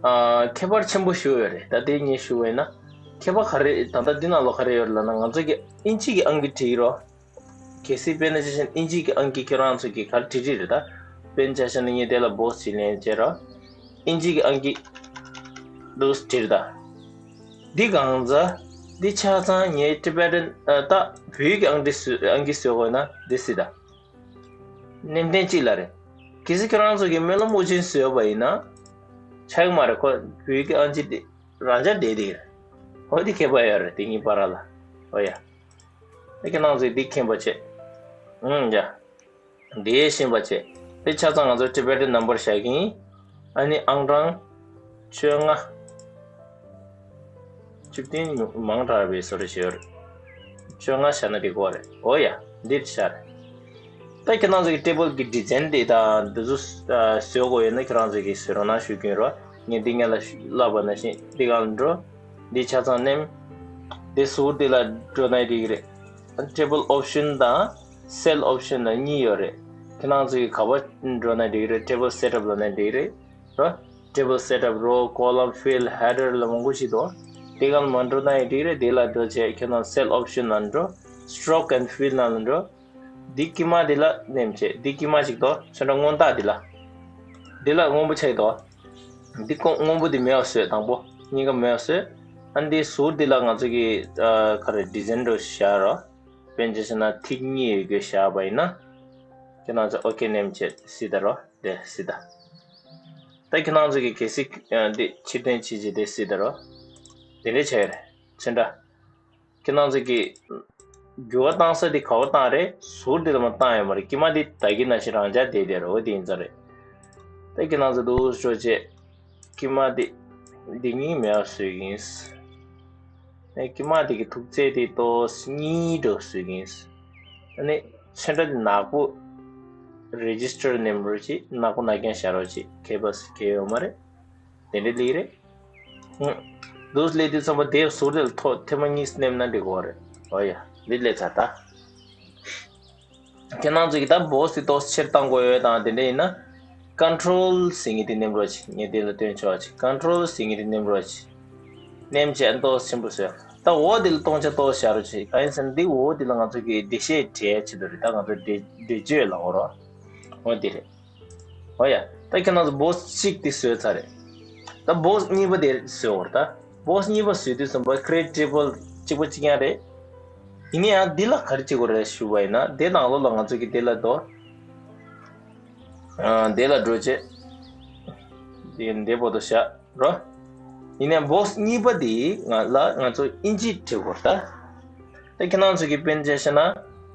ཨ། ཁྱད་པར་ཆེན་པོ་ཞིག་ཡོད་རེད། ད་དེ་ངས་ཞུ་བ་ཡིན་ན། ཁྱད་པར་ག་རེ། ད་ལྟ་འདི་ནང་ལོགས་ག་རེ་ཡོད་རེད་ལབ་ན། ང་ཚོ་གི་ཨིན་ཇི་གི་ཨང་ཀི་བྲིས་རོགས། གལ་སྲིད་དཔེར་ན་ཆ་བཞག་ན་ཨིན་ཇི་གི་ཨང་ཀི་ཁྱེད་རང་ཚོ་གིས་ག་རེ་བྲིས་བྲིས་རེད་ད། དཔེར་ན་ཆ་བཞག་ན་ངས་དེ་ལ་བོག་སི་ཅིག་ལེན་བྱས་རོགས། ཨིན་ཇི་གི་ཨང་ཀི་འདུག་སེ་བྲིས་རེད་ད། འདི་གང་ཚ། འདི་ཆ་ཚང་ངས་Tibetan། ཨ། ད་བོད་ཀྱི་ཨང་ཀི་བཟོ། ཨང་ཀི་བཟོ་དགོས་ན་འདི་སྲིད་ད། ནེམ་ཐེངས་གཅིག་ལ་རེད། གལ་སྲིད་ཁྱེད་རང་ཚོ་གིས་སྨོན་ལམ་དབུ་ཅན་བཟོས་པ་ཡིན་ན། ཆགས་ཀྱི་མ་རེད། ཁོ་བོད་ཀྱི་ཨང་ཀི་དེ་རང་འཇགས་བསྡད་དེ་རེད། ཨོ་དེ་ཁྱད་པར་ཡོད་རེད། དེ་གཉིས་བར་ལ། ཨོ་ཡ། ད་ཁྱེད་རང་ཚོས་འདི་མཁྱེན་པ་བྱེད། ཨང་། ཡ། འདི་ཤེས་པ་བྱེད། དེ་ཆ་ཚང་ང་ཚོ་Tibetan Number བཞག་གི་ཡིན། ཨ་ནི་ཨང་གྲངས་བཅོ་ལྔ། བཅུ་བདུན་མང་དྲགས་པའི་བཟོ་འདྲ་ཞིག་ཡོད་རེད། བཅོ་ལྔ་བཞག་ན་འགྲིག་གི་རེད། ཨོ་ཡ། འདི་བཞག་རེད། ད་ཁྱེད་རང་ཚོ་གི་ཊེ་བལ་གྱི་ཌི་ཛའིན་དེ་དང་འདི་ཚོ་བཟོ་དགོས་ཡོད་ན་ཁྱེད་རང་ཚོ་གིས་བཟོ་རོགས་གནང་ཞུ་གི་ཡིན་རོ། ངས་འདི་སྔོན་ལ་ལབ་པ་ནང་བཞིན་འདི་སྒང་ལ་འགྲོ། འདི་ཆ་ཚང་ནེམ། འདི་ཟུར་འདི་ལ་འགྲོ་ན་འགྲིག་གི་རེད། ཊེ་བལ་ཨོབ་ཤན་དང་སེལ་ཨོབ་ཤན་ལ་གཉིས་ཡོད་རེད། ཁྱེད་རང་ཚོ་གིས་ག་པར་འགྲོ་ན་འགྲིག་གི་རེད། ཊེ་བལ་སེ་ཊབ་ལབ་ན་འགྲིག་གི་རེད། རོ། Table setup, row, column, field, header ལ་མང་པོ་ཞིག་འདུག་དེ་གང་མ་འགྲོ་ན་ཡང་འགྲིག་རེད། དེ་ལ་འགྲོ་བྱས་ཁྱོད་རང་cell option ལ་འགྲོ། Stroke and fill ནང་ལ་འགྲོ། འདི་དཀྱིལ་མ་འདི་ལ་ནེམ་བྱེད། འདི་དཀྱིལ་མ་ཞིག་འདུག་ཚོན་ཁྲ་སྔོན་རྟགས་འདི་ལ། འདི་ལ་སྔོན་པོ་ཆགས་འདུག་འདི་ཀོ་སྔོན་པོ་འདི་མེད་པ་བཟོས། དང་པོ་གཉིས་ཀ་མེད་པ་བཟོས། ཨ་འདི་ཟུར་འདི་ལ་ང་ཚོ་གི་ཨ་ག་རེ་design འགྲོ་བཞག་རོགས། དཔེར་ན་ཆ་བཞག་ན་ཐིག་གཉིས་ཡོད་རྒྱུ་བཞག་པ་ཡིན་ན། ཁྱེད་རང་ཚོ་ཨོ་ཁེ་ནེམ་བྱེད་སྲིད་ད་རོ། དེ་སྲིད་ད། ད་ཁྱེད་རང་ཚོ་གི་གལ་སྲིད་ཨ་འདི་ཕྱིར་འཐེན་བྱེད་བྱེད་དེ་སྲིད་ད་རོ། དེ་འདྲས་བྱས་རེད། ཚོན་ཁྲ། ཁྱེད་རང་ཚོ་གི་འགྱུར་བ་བཏང་ས་དེ་ག་པར་བཏང་རེད། ཟུར་དེ་ལ་མ་བཏང་ཡོད་མ་རེད། དཀྱིལ་མ་དེ་ད་གིན་ནང་བཞིན་རང་འཇགས་བསྡད་བསྡད་རེད། འོ་དེ་ཡིན་ཙང་རེད། ད་ཁྱེད་རང་ཚོ་འདུག་སེ་འགྲོ་བྱས། དཀྱིལ་མ་དེ་འདི་གཉིས་མེད་པ་བཟོས་ཀྱི་ཡིན། ཨེ་དཀྱིལ་མ་དེ་གི་ཐུག་ཚད་དེ་ཏོག་ཙམ་གཉིས་འགྲོ་བཟོས་ཀྱི་ཡིན། ཨ་ནི་ཚོན་ཁྲ་དེ་ནག་པོ་རེ་ཇི་སི་ཊར་ནེམ་རོགས་བྱེད། ནག་པོ་ནག་རྐྱང་བཞག་རོགས་བྱེད། ཁྱད་པར་ཁྱད་ཡོད་མ་རེད། དེ་འདྲ་ལེགས་རེད། ཧུམ། འདུག་སེ་ལས་དུས་ཙམ་པ་དེབ་ཟུར་དེ་ལ་ཐོ་ཐེངས་མ་གཉིས་ནེམ་ན་འགྲིག་གོ་རེད། ཨོ་ཡ། འདི་ལས་ཚར་ད། ཁྱེད་རང་ཚོ་གིས་ད་བོག་སི་དེ་ཏོག་ཙམ་ཆེར་བཏང་དགོས་ཡོད་དང་དེ་འདྲ་ཡིན་ན། Control ཟེར་མཁན་དེ་ནེམ་རོགས་བྱེད། ངས་དེ་ལ་སྟོན་ཆོག་ཅིག Control ཟེར་མཁན་དེ་ནེམ་རོགས་བྱེད། ནེམ་བྱས་ཏོག་ཙམ་ཆེན་པོ་བཟོས། ད་འོག་དེ་ལ་སྟོང་ཆ་ཏོག་ཙམ་བཞག་རོགས་བྱེད། གང་ཡིན་ཟེར་ན་འདི་འོག་དེ་ལ་ང་ཚོ་གིས་འགྲེལ་བཤད་འབྲི་ཆེད་དུ་རེད། ད་ང་ཚོ་འགྲེལ་འགྲེལ་བརྗོད་ལབ་དགོས་རེད། འོ་དེ་རེད། འོ་ཡ། ད་ཁྱེད་རང་ཚོ་བོག་སི་གཅིག་དེ་བཟོས་ཚར་རེད། ད་བོག་སི་གཉིས་པ་དེ་བཟོས་འོར་ད། བོག་སི་གཉིས་པ་བཟོས་དུས་ཙམ་པ་Create Table གཅིག་པ་གཅིག་རྐྱང་རེད། ཡིན་ན་ཡང་འདི་ལ་ག་རེ་བྱེད་དགོས་རེད་ཞུ་བ་ཡིན་ན། དེ་ནང་ལོགས་ལ་ང་ཚོ་གིས་དེ་ལ་དོ། ཨ། དེ་ལ་འགྲོ་བྱེད། དེ་འདི་པོ་དོ་བཞག་རོ། ཡིན་ནའང་བོག་སི་གཉིས་པ་དེ་ང་ལ་ང་ཚོ་ཨིན་ཇི་བྲིས་དགོས་རེད་ད། ད་ཁྱེད་རང་ཚོ་གིས་དཔེར་ན་ཆ་བཞག་ན།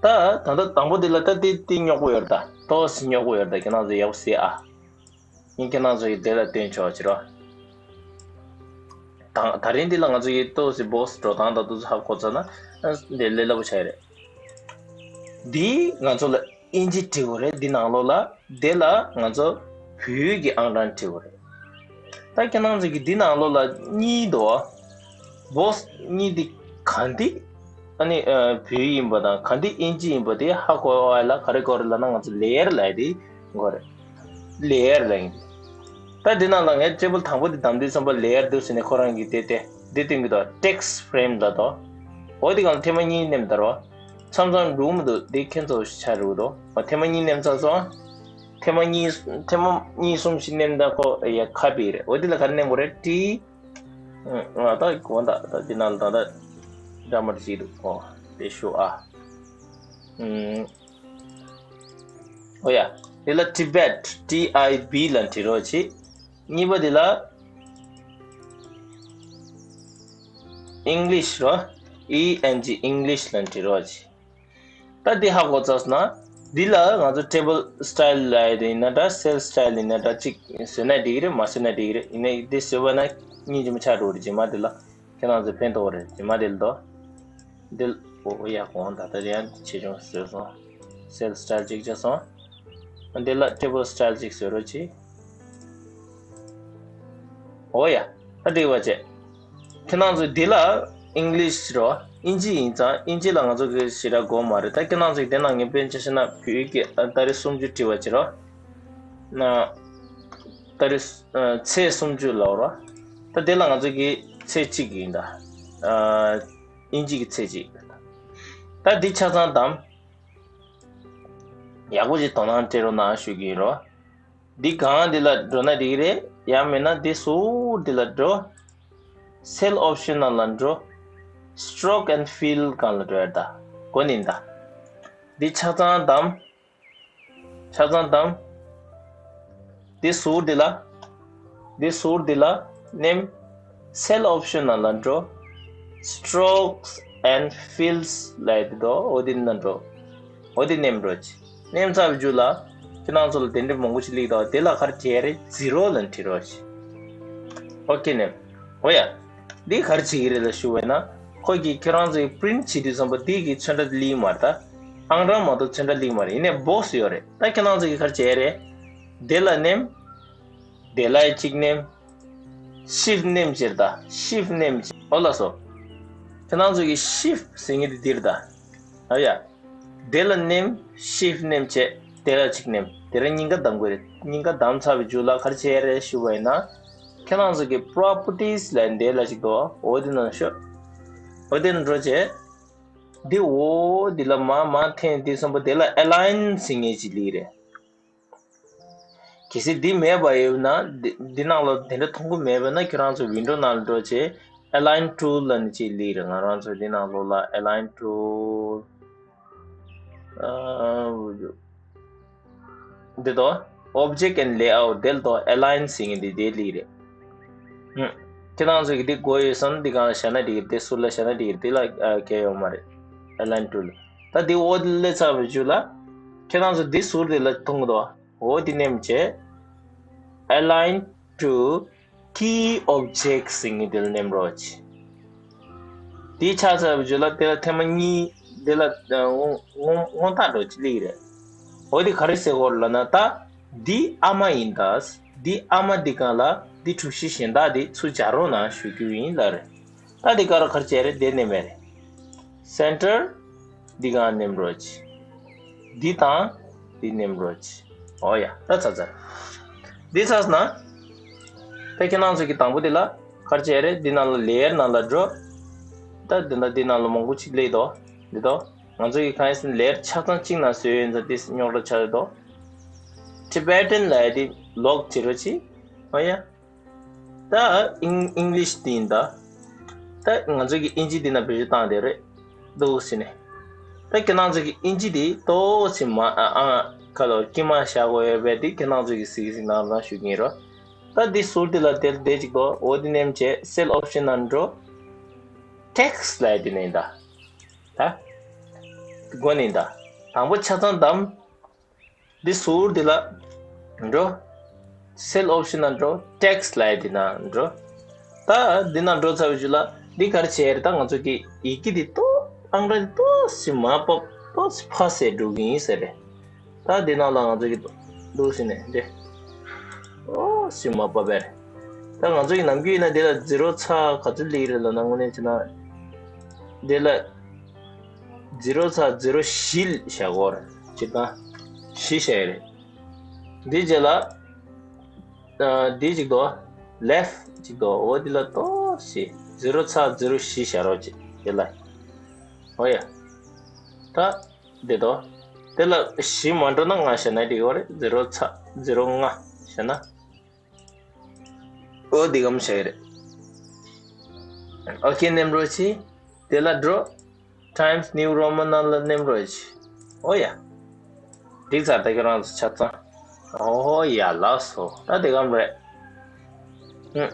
ད་ད་ལྟ་དང་པོ་དེ་ལ་ད་དེ་དེ་རྙོག་པོ་ཡོད་རེད་ད། ཏོག་ཙམ་རྙོག་པོ་ཡོད་རེད་ད། ཁྱེད་རང་ཚོ་ཡག་པོ་གཟིགས་ཨ། ངས་ཁྱེད་རང་ཚོ་གི་དེ་ལ་སྟོན་ཆོག་ཅིག་རོ། དང་ད་རིང་འདི་ལ་ང་ཚོ་གི་ཏོག་ཙམ་བོག་སི་འགྲོ་སྟངས་དང་དེ་ཚོ་ཧ་གོ་ཚར་ན། ཨ། འདི་ལས་སླ་པོ་ཆགས་ཀྱི་རེད། འདི་ང་ཚོ་ལ་ཨིན་ཇི་བྲིས་དགོས་རེད། འདི་ནང་ལོགས་ལ་དེ་ལ་ང་ཚོ་བོད་ཡིག་གི་ཨང་གྲངས་བྲིས་དགོས་རེད། ད་ཁྱེད་རང་ཚོ་གི་འདི་ནང་ལོགས་ལ་གཉིས་འདུག་བོ་སི་གཉིས་འདི་ག་འདི་ཨ་ནི་ཨ་བོད་ཡིག་ཡིན་པ་དང་ག་འདི་ཨིན་ཇི་ཡིན་པ་དེ་ཧ་གོ་བ་ལ་ག་རེ་དགོས་རེད་ལབ་ན། ང་ཚོ་ལེ་ཡར་ལབ་ཡ་དེ་དགོས་རེད། ལེ་ཡར་ལབ་ཡིན། ད་འདི་ནང་ལ་ངས་ཊེ་བལ་དང་པོ་འདི་བདམས་དུས་ཙམ་པ་ལེ་ཡར་འདུག་ཟེར་ནས་ཁོ་རང་གིས་དེ་དེ་འདི་སྟོན་གྱི་འདུག་ཊེག་སི་ཕེ་རེམ་ལབ་འདུག་འོ་དེ་གང་ཐེངས་མ་གཉིས་མནན་དང་། མཚམས་མཚམས་འགྲོ་མི་འདུག་འདི་ཁྱེད་ཚོ་ཆ་རུ་འདུག་འོ་ཐེངས་མ་གཉིས་མནན་ཚར་སོང་། ཐེངས་མ་གཉིས་ཐེངས་མ་གཉིས་གསུམ་ཞིག་མནན་ད་ཁོ་ཡ་ཁ་པིག་རེད། འོ་དེ་ལ་ག་རེ་མནན་དགོས་རེད། ཊི། ང་ད་གོ་ད་ད་འདི་ནང་ལ་ད་ད་འདྲ་མར་བྲིས་འདུག་འོ་དེ་ཤོག་ཨ། ཨུམ། འོ་ཡ། དེ་ལ་ཊི་བེ་ཊི། ཊི་ཨའི་བི་ལ་འབྲི་རོགས་བྱེད། གཉིས་པ་དེ་ལ་ཨིང་ལིཤ་རོ། ཨི་ཨེན་ཇི། ཨིང་ལིཤ་ལ་འབྲི་རོགས་བྱེད། ད་འདི་ཧ་གོ་ཚར་སོང་ན། འདི་ལ་ང་ཚོ་ཊེ་བལ་སི་ཊའིལ་ལབ་ཡ་དེ་ཡིན་ན་འདྲ། སེལ་སི་ཊའིལ་ཡིན་ན་འདྲ། གཅིག་བཟོས་ན་འགྲིག་གི་རེད། མ་བཟོས་ན་འགྲིག་གི་རེད། ཡིན་ནའི་འདི་བཟོས་པ་ན་སྙིང་རྗེ་མོ་ཆགས་འགྲོ་གི་རེད། རྗེས་མ་འདི་ལ་ཁྱེད་རང་ཚོ་ཕན་ཐོགས་རེད། རྗེས་མ་འདི་ལ་དོ། འདི་ལ་འོ་ཡ་གོང་ད་ལྟ་རེད་ཡ། ཆེ་ཆུང་བཟོས་སོང་། སེལ་སི་ཊའིལ་གཅིག་བྱས་སོང་། འདི་ལ་ཊེ་བལ་སི་ཊའིལ་གཅིག་བཟོས་རོགས་བྱེད། འོ་ཡ། ད་འགྲིག་པ་བྱས། ཁྱེད་རང་ཚོས་འདི་ལ་ཨིང་ལིཤ་རོ། ཨིན་ཇི་ཡིན་ཙང་ཨིན་ཇི་ལ་ང་ཚོ་གི་ཞེ་དྲག་དགོས་མ་རེད། ད་ཁྱེད་རང་ཚོས་འདི་ནང་ངས་དཔེར་ན་ཆ་བཞག་ན་བོད་ཡིག་གི་ཨ་ཏ་རིག་སུམ་ཅུ་བྲིས་པ་བྱེད་རོགས། ན། ཏ་རིག་ཨ་ཚེས་སུམ་ཅུ་ལབ་རོགས། ད་འདི་ལ་ང་ཚོ་གི་ཚེས་གཅིག་ཡིན་ད། ཨ་ཨིན་ཇི་གི་ཚེས་གཅིག་ད་འདི་ཆ་ཚང་བདམས། ཡག་པོ་ཞིག་དོ་སྣང་སྤྲད་རོགས་གནང་ཞུ་གི་ཡིན་རོགས། འདི་སྒང་འདི་ལ་འགྲོ་ན་འགྲིག་གི་རེད། ཡང་མིན་ན་འདི་ཟུར་འདི་ལ་འགྲོ། སེལ་ཨོབ་ཤན་ནང་ལ་འགྲོ། སི་ཊོག་ཨེན་ཕིལ་སྒང་ལ་འགྲོ་ཡ་ད། གོ་ནི་ད། འདི་ཆ་ཚང་བདམས། ཆ་ཚང་བདམས། འདི་ཟུར་འདི་ལ། འདི་ཟུར་འདི་ལ་མནན། སེལ་ཨོབ་ཤན་ནང་ལ་འགྲོ། སི་ཊོག་ཨེན་ཕིལ་ལབ་ཡ་འདི་འདུག་འོ་འདི་ནང་འགྲོ། འོ་འདི་མནན་རོགས་བྱེད། མནན་ཚར་བའི་རྗེས་ལ་ཁྱེད་རང་ཚོ་ལ་དེ་འདྲའི་མང་པོ་ཞིག་སླེབས་འདུག་དེ་ལ་ག་རེ་བྱེད་ཡ་རེད། ཛི་རོ་ལ་འབྲི་རོགས་བྱེད། ཨོ་ཁེ་མནན། འོ་ཡ། འདི་ག་རེ་བྱེད་ཀྱི་རེད་ལབ་ཞུ་བ་ཡིན་ན། ཁོ་གིས་ཁྱེད་རང་ཚོའི་པི་རིན་ཊི་བྱེད་དུས་ཙམ་པ་འདི་གི་ཚོན་ཁྲ་སླེབས་མ་རེད་ད། ཨང་གྲངས་མ་གཏོགས་ཚོན་ཁྲ་སླེབས་མ་རེད། ཡིན་ནའི་བོག་སི་ཡོད་རེད། ད་ཁྱེད་རང་ཚོ་གིས་ག་རེ་བྱེད་ཡ་རེད། དེ་ལ་མནན། དེ་ལ་གཅིག་མནན། ཤིབ་མནན་བྱེད་ད། ཤིབ་མནན་བྱེད། འོ་ལགས་སོ། ཁྱེད་རང་ཚོ་གི་ཤིབ་ཟེར་མཁན་དེ་འདིར་ད། ཨ་ཡ། དེ་ལ་མནན། ཤིབ་མནན་བྱེད། དེ་ལ་གཅིག་མནན། དེ་ལ་སྙིང་ག་བསྡམ་དགོས་རེད། སྙིང་ག་བསྡམ་ཚར་བའི་རྗེས་ལ་ག་རེ་བྱེད་ཡ་རེད་ཞུ་བ་ཡིན་ན། ཁྱེད་རང་ཚོ་གི་པོ་རོ་པར་ཊིས་ལབ་འདི་ལ་གཅིག་འདུག་འོ་དེ་ནང་ཤོག་འོ་དེ་ནང་འགྲོ་བྱེད། འདི་འོ་འདི་ལ་མ་མ་འཐེན་དུས་ཙམ་པ་དེ་ལ་ཨེ་ལའིན་ཟེར་མཁན་ཅིག་སླེབས་རེད། གལ་སྲིད་འདི་མེད་པ་ཡོད་ན། འདི་འདི་ནང་ལ་དེ་འདྲ་མཐོང་གི་མེད་པ་ན་ཁྱེད་རང་ཚོ་ཝིན་ཌོ་ནང་ལ་འགྲོ་བྱས་ཨེ་ལའིན་ཊུལ་ལབ་ནས་ཅིག་སླེབས་རེད། ང་རང་ཚོ་འདི་ནང་ལོགས་ལ་ཨེ་ལའིན་ཊུལ་འདི་དོ། Object and Layout དེ་ལ་དོ་ཨེ་ལའིན་ཟེར་མཁན་འདི་དེ་སླེབས་རེད། ཧུམ། ཁྱེད་རང་ཚོ་གི་འདི་དགོས་ཡོད་བསམ་ན་འདི་སྒང་ལ་བཞག་ན་འགྲིག་གི་རེད། དེ་ཟུར་ལ་བཞག་ན་འགྲིག་གི་རེད། དེ་ལ་ཨ་གལ་ཡོད་མ་རེད། ཨེ་ལའིན་ཊུལ། ད་འདི་འོ་དེ་སླེབས་ཚར་བའི་རྗེས་ལ་ཁྱེད་རང་ཚོ་འདི་ཟུར་དེ་ལ་མཐོང་གི་འདུག་འོ་དེ་མནན་བྱས། Align to key objects ཟེར་མཁན་དེ་ལ་མནན་རོགས་བྱེད། དེ་ཆགས་ཚར་བའི་རྗེས་ལ་དེ་ལ་ཐེངས་མ་གཉིས་དེ་ལ་སྔོན་སྔོན་སྔོན་རྟགས་འདྲ་བོ་ཅིག་སླེབས་ཀྱི་རེད། འོ་དེ་ག་རེ་ཟེར་དགོས་རེད་ལབ་ན། ད་འདི་ཨ་མ་ཡིན་ད། འདི་ཨ་མ་འདི་སྒང་ལ་འདི་གྲུ་བཞི་གཞན་དག་འདི་ཚུར་སྦྱར་རོགས་གནང་ཞུ་རྒྱུ་ཡིན་ལབ་རེད། ད་འདི་ག་རེ་ག་རེ་བྱས་རེད། དེ་མནན་པ་རེད། Center འདི་སྒང་མནན་རོགས་བྱེད། འདི་དང་འདི་མནན་རོགས་བྱེད། འོ་ཡ། ད་ཚར་ཚར། འདི་ཚར་སོང་ན། ད་ཁྱེད་རང་ཚོ་གི་དང་པོ་འདི་ལ་ག་རེ་བྱས་རེད། འདི་ནང་ལ་ལེ་ཡར་ནང་ལ་འགྲོ། ད་འདི་ན་འདི་ནང་ལ་མང་པོ་ཅིག་སླེབས་འདུག་འདི་དོ། ང་ཚོ་གི་གང་ཡིན་ཟེར་ན་ལེ་ཡར་ཆ་ཚང་གཅིག་ནང་བཟོས་ཡོད་ཙང་འདི་རྙོག་དྲ་ཆགས་ཡོད་དོ། Tibetan ལབ་ཡ་འདི་ལོག་བྱེད་རོགས་བྱེད། འོ་ཡ། ད་ཨིང་ཨིང་ལིཤ་འདི་ཡིན་ད། ད་ང་ཚོ་གི་ཨིན་ཇི་འདི་ན་བེད་སྤྱོད་བཏང་བསྡད་རེད། འདུག་ཟེར་ནས། ད་ཁྱེད་རང་ཚོ་གི་ཨིན་ཇི་འདི་ཏོག་ཙམ་མ་ཨ་ཨ་ཁ་ལོ་དཀྱིལ་མ་བཞག་དགོས་ཡོད་པས། འདི་ཁྱེད་རང་ཚོ་གི་གཟིགས་གཟིགས་གནང་རོགས་ཞུ་གི་ཡིན་རོ། ད་འདི་ཟུར་འདི་ལ་དེར་བསྡད་ཅིག་དོ། འོ་འདི་མནན་བྱས་སེལ་ཨོབ་ཤན་ནང་འགྲོ། ཊེག་སི་ལབ་ཡ་འདི་ནས་ཡིན་ད། ད། འགོ་ནས་ཡིན་ད། དང་པོ་ཆ་ཚང་བདམས། འདི་ཟུར་འདི་ལ་འགྲོ། སེལ་ཨོབ་ཤན་ནང་འགྲོ། ཊེག་སི་ལབ་ཡ་འདི་ནང་འགྲོ། ད་འདི་ནང་འགྲོ་ཚར་བའི་རྗེས་ལ་འདི་ག་རེ་བྱས་རེད། ད་ང་ཚོ་གི་ཡི་གེ་འདི་ཏོག་ཨང་གྲངས་འདི་ཏོག་ཙམ་མར་ཕབ། ཏོག་ཙམ་ཕ་ཟེར་འགྲོ་གི་ཡིན་ཟེར་རེད། ད་འདི་ནང་ལ་ང་ཚོ་གི་འདུག་ཟེར་ནས་འདི། ཨོ་སི་མ་པ་བེར། ད་ང་ཚོ་གི་ནམ་རྒྱུན་ཡིན་ན་འདི་ལ་zero ཚ་ག་ཚོད་སླེབས་རེད་ལབ་ན། དངོས་གནས་བྱས་ན་འདི་ལ་zero ཚ་zero བཞི་བཞག་གོ་རེད། ཅི་ད་བཞི་བཞག་ཡ་རེད། འདི་རྗེས་ལ་ཨ་འདི་གཅིག་དོ། left གཅིག་དོ། འོ་འདི་ལ་ཏོག་ཙམ་zero ཚ་zero བཞི་བཞག་རོགས་གྱིས། འདི་ལ། ཨོ་ཡ། ད་འདི་དོ། དེ་ལ་བཞི་མ་འགྲོ་ན་ལྔ་བཞག་ན་འགྲིག་གི་རེད། zero ཚ་zero ལྔ་བཞག་ན། ཨོ་འདི་གམ་བཞག་ཡ་རེད། ཨོ་ཁེ་ནེམ་རོ་ཆི། དེ་ལ་འགྲོ། Times New Roman ནང་ལ་ནེམ་རོ་ཆི། ཨོ་ཡ། འགྲིག་ཚར། ད་ཁྱོད་རང་ཚོ་ཆ་ཚང་། ཨོ་ཡ་ལགས་སོ། ད་དེ་གམ་རེད། ཧུམ།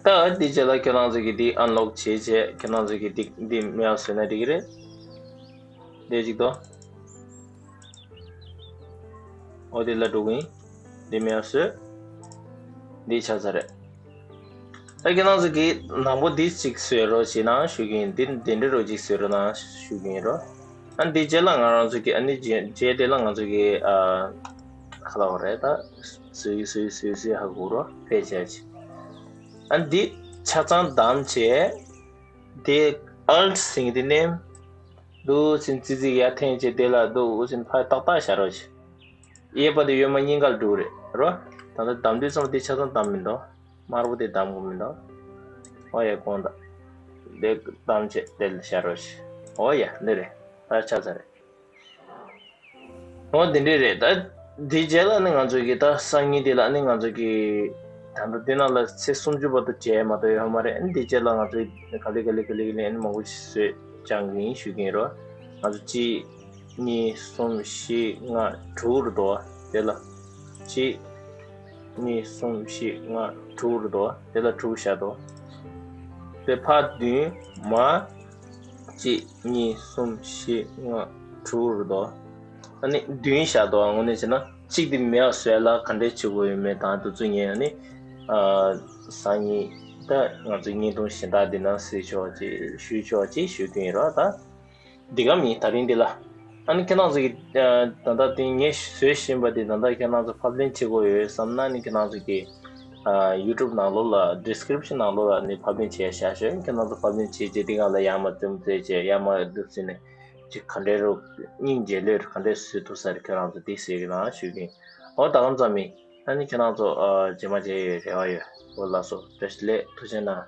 ད་འདི་རྗེས་ལ་ཁྱོད་རང་ཚོ་གི་འདི་ཨན་ལོག་བྱེད་བྱེད། ཁྱོད་རང་ཚོ་གི་འདི་འདི་མེལ་བཟོས་ན་འགྲིག་གི་རེད། འདི་གཅིག་དོ། ཨོ་དེ་ལ་འགྲོ་གི་ཡིན། འདི་མེལ་བཟོས། འདི་ཆགས་ཚར་རེད། ད་ཁྱེད་རང་ཚོ་གིས་ནང་པོ་འདི་གཅིག་བཟོས་རོགས་བྱེད་ན་ཞུ་གི་ཡིན། འདི་འདི་འདྲ་རོ་གཅིག་བཟོས་རོགས་གནང་ཞུ་གི་ཡིན་རོ། ཨ་འདི་རྗེས་ལ་ང་རང་ཚོ་གི་ཨ་ནི་རྗེས་རྗེས་དེ་ལ་ང་ཚོ་གི་ཨ་ག་ལ་བ་རེད། ད་བཟོས་བཟོས་བཟོས་བཟོས་ཧ་གོ་རོ། ཕལ་ཆེར་ཆེ། ཨ་འདི་ཆ་ཚང་བདམས་བྱས། དེ་ཨལ་ཟིན་གི་དེ་ནེམ། འདུག་ཟིན་ཙི་ཙི་ཡར་འཐེན་བྱས། དེ་ལ་འདུག་ཟིན་ཕར་ཏག་ཏག་བཞག་རོགས་བྱེད། གཡས་པ་དེ་གཡོན་མ་གཉིས་ཀར་འགྲོ་རེད་རོ། ད་ལྟ་བདམས་དུས་ཙམ་དེ་ཆ་ཚང་བདམས་མི་འདུག་དམར་པོ་དེ་བདམས་དགོས་མི་འདུག་ཨོ་ཡ་གོང་ད། དེ་བདམས་བྱས་དེ་ལ་བཞག་རོགས་བྱེད། ཨོ་ཡ་འདི་རེད། ད་ཆ་ཚང་རེད། འོ་འདི་འདྲས་རེད། ད་འདི་རྗེས་ལ་ནི་ང་ཚོ་གི་ད་སང་ཉིན་དེ་ལ་ནི་ང་ཚོ་གི་ད་ལྟ་འདི་ནང་ལ་ཚེས་སུམ་ཅུ་བར་དུ་བྱས་མ་གཏོགས་ཡོད་མ་རེད། ཨ་ནི་འདི་རྗེས་ལ་ང་ཚོ་ག་ལེ་ག་ལེ་ག་ལེ་ག་ལེ་ཨ་ནི་མང་པོ་ཞིག་བཟོས་སྦྱང་གི་ཡིན་ཞུ་གི་ཡིན་རོ། ང་ཚོ་གཅིག་གཉིས་གསུམ་བཞི་ལྔ་དྲུག་རེད་དོ། དེ་ལ་གཅིག་གཉིས་གསུམ་བཞི་ལྔ་དྲུག་རེད་དོ། དེ་ལ་དྲུག་བཞག་དོ། དེ་ཕར་བདུན་མ། གཅིག་གཉིས་གསུམ་བཞི་ལྔ་དྲུག་རེད་དོ། ཨ་ནི་བདུན་བཞག་དོ། དངོས་གནས་བྱས་ན་གཅིག་དེ་མེད་པ་བཟོ་ཡ་ལ་ག་འདྲས་བྱེད་དགོས་ཡོད་མེད་དང་དུས་ཚོད་ཉན་ཡ་ནི། ཨ་སང་ཉིན་ད་ང་ཚོ་བརྙན་ཐུང་གཞན་དག་འདི་ནང་གཟིགས་ཆོག་ཅེས་ཞུས་ཆོག་ཅེས་ཞུ་གི་ཡིན་རོ། ད་འདི་ག་མིན་ད་རིང་འདི་ལ། ཨ་ནི་ཁྱེད་རང་ཚོ་གི་ཨ་ད་ལྟ་དེ་ངས་བཟོས་བཞིན་པ་དེ་ད་ལྟ་ཁྱེད་རང་ཚོ་ཕབ་ལེན་བྱེད་དགོས་ཡོད་བསམ་ན་ནི་ཁྱེད་རང་ཚོ་གི་ཨ་YouTube ནང་ལོགས་ལ་description ནང་ལོགས་ལ་ནི་ཕབ་ལེན་བྱས་བཞག་ཤོད། ཁྱེད་རང་ཚོ་ཕབ་ལེན་བྱས་རྗེས་དེ་སྒང་ལ་ཡར་མར་འཛུམ་བཙལ་བྱས་ཡར་མར་འདུག་ཟེར་ནས་ཅིག་ག་འདྲའི་རུ་སྙིང་རྗེ་ལོས་ག་འདྲའི་བཟོས་ཐུབ་ས་རེད། ཁྱེད་རང་ཚོ་དེ་ཟེར་གི་ན་ཞུ་གི་ཡིན། འོ་ད་གང་ཙམ་ཡིན། ཨ་ནི་ཁྱེད་རང་ཚོ་ཨ་རྗེས་མ་མཇལ་ཡོད་རེ་བ་ཡོད། འོ་ལགས་སོ། བཀྲ་ཤིས་བདེ་ལེགས། ཐུགས་རྗེ་གནང་།